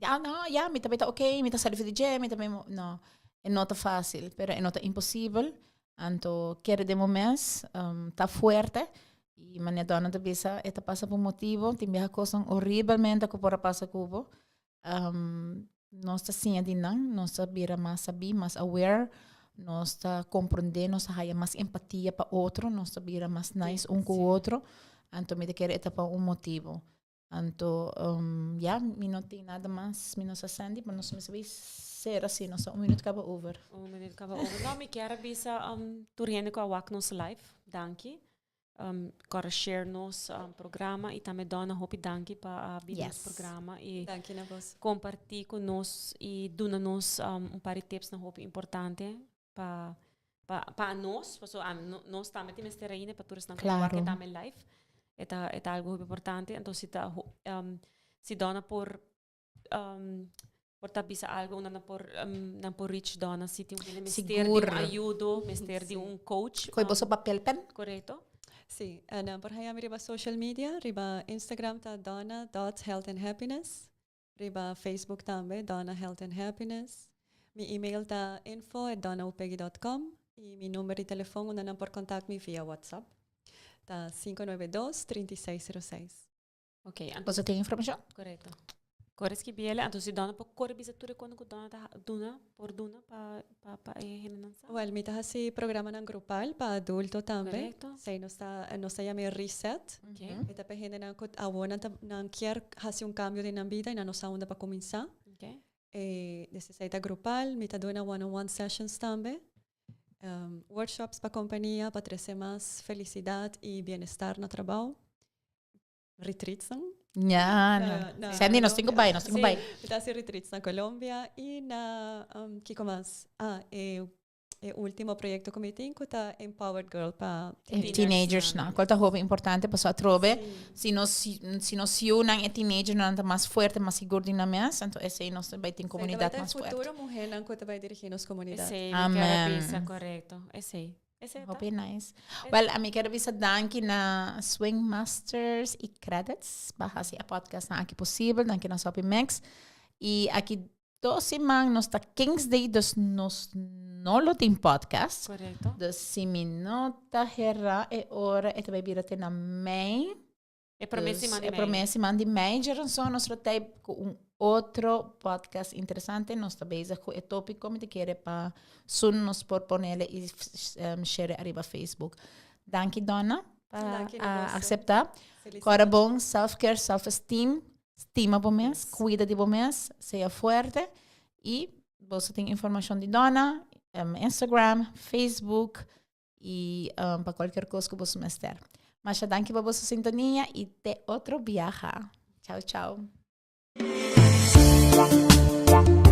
Ya no, ya, mi ta bay ta ok, mi ta sali for di dje, mi ta bay mo-. No, e no ta fácil, pero e no ta imposibel. Anto kere den bo mes, ta fuerte. I manera Donna ta bisa, e ta pasa pa un motibo, tin biaha kosnan horibelmente ku por a pasa ku bo. Nos ta siña di nan, nos ta bira mas sabí, mas aware, nos ta komprondé, nos ta haya mas empatia pa otro, nos ta bira mas nice un ku otro. Anto mi ta kere e ta pa un motibo. Anto, ya, mi no tin nada mas, mi no sa Sandy, pero nos mester bay cera si, nos ta un minuut caba over. Un minuut caba over. No, mi kier a bisa tur hende cu a wak nos live, danki. Kòrda share nos programa y tambe Donna hopi danki pa a bini nos programa y Danki na bos. comparti cu nos y duna nos un par di tipsnan hopi importante pa pa pa nos, paso a nos tambe tin mester ainda pa tur esnan ku wak e tambe live. E ta e ta algo hopi importante. Entonces si ta si Donna por por ta bisa algo unda nan por nan por reach Donna si tin un hende mester di un ayudo, mester di un coach. Koe boso papel pen? Korekto. Si, nan por haya mi riba social media, riba Instagram ta donna dot health and happiness. Riba Facebook tambe, Donna Health and Happiness. Mi email ta info at donnaupegui dot com y mi number di telefon unda nan por contact mi via WhatsApp ta 592 3606. Ok, anto. Boso tin informacion? Correcto. Kore skibiele, anto si Donna por kore bisa tur e kono ku Donna ta duna, por duna pa pa pa e hendenan sa. Wel, mi ta hasi programanan grupal pa adulto tambe. Correcto. Esei nos ta nos ta yama e reset. Ok. E ta pa e hendenan ku awor nan ta nan kier hasi un kambio den nan bida i nan no sa unda pa kuminsá. Ok. E des esei ta grupal, mi ta duna one on one sessions tambe. Workshops pa kompania pa trese mas felisidat i bienestar na trabou. Retreats nan. Ja, no. Na Sandy, nos tin ku bai, nos tin ku bai. Mi ta hasi retreats na Colombia i na, um, kiko mas? Ah, e, e último proyekto ku mi tin ku ta Empowered Girl pa E teenagers nan. Kual ta hopi importante pasobra atrobe si nos si nos yunan e teenagernan ta mas fuerte, mas sigur di nan mes, anto esei nos ta bai tin komunidat mas fuerte. E futuro muhernan ku ta bai dirigí nos komunidat. Esei mi kier a bisa, korekto. Esei. Esei ta. Hopi nice. Well, ami kier bisa danki na Swing Masters y Credits pa hasi e podcast nan aki posibel. Danki na Soppy Mix. Y aki dos siman nos ta King's Day, dus nos no lo tin podcast. Correcto. Dus si mi no ta hera e ora e ta bay bira te na mei. E promé siman di E mei. promé siman di mei, Geronson, nos lo tei ku un otro podcast interesante. Nos ta bezig ku e tópiko, mi ta kere pa soon nos por ponele i share ariba Facebook. Danki Donna pa Danki na boso. akseptá. Feliz Kòrda nochi. bon, self care, self esteem, stima bo mes, kuida di bo mes, sea fuerte i boso tin informashon di Donna, Instagram, Facebook, i pa kualker kos ku boso mester. Masha danki pa boso sintonia i te otro biaha. Chao chao. Thank you.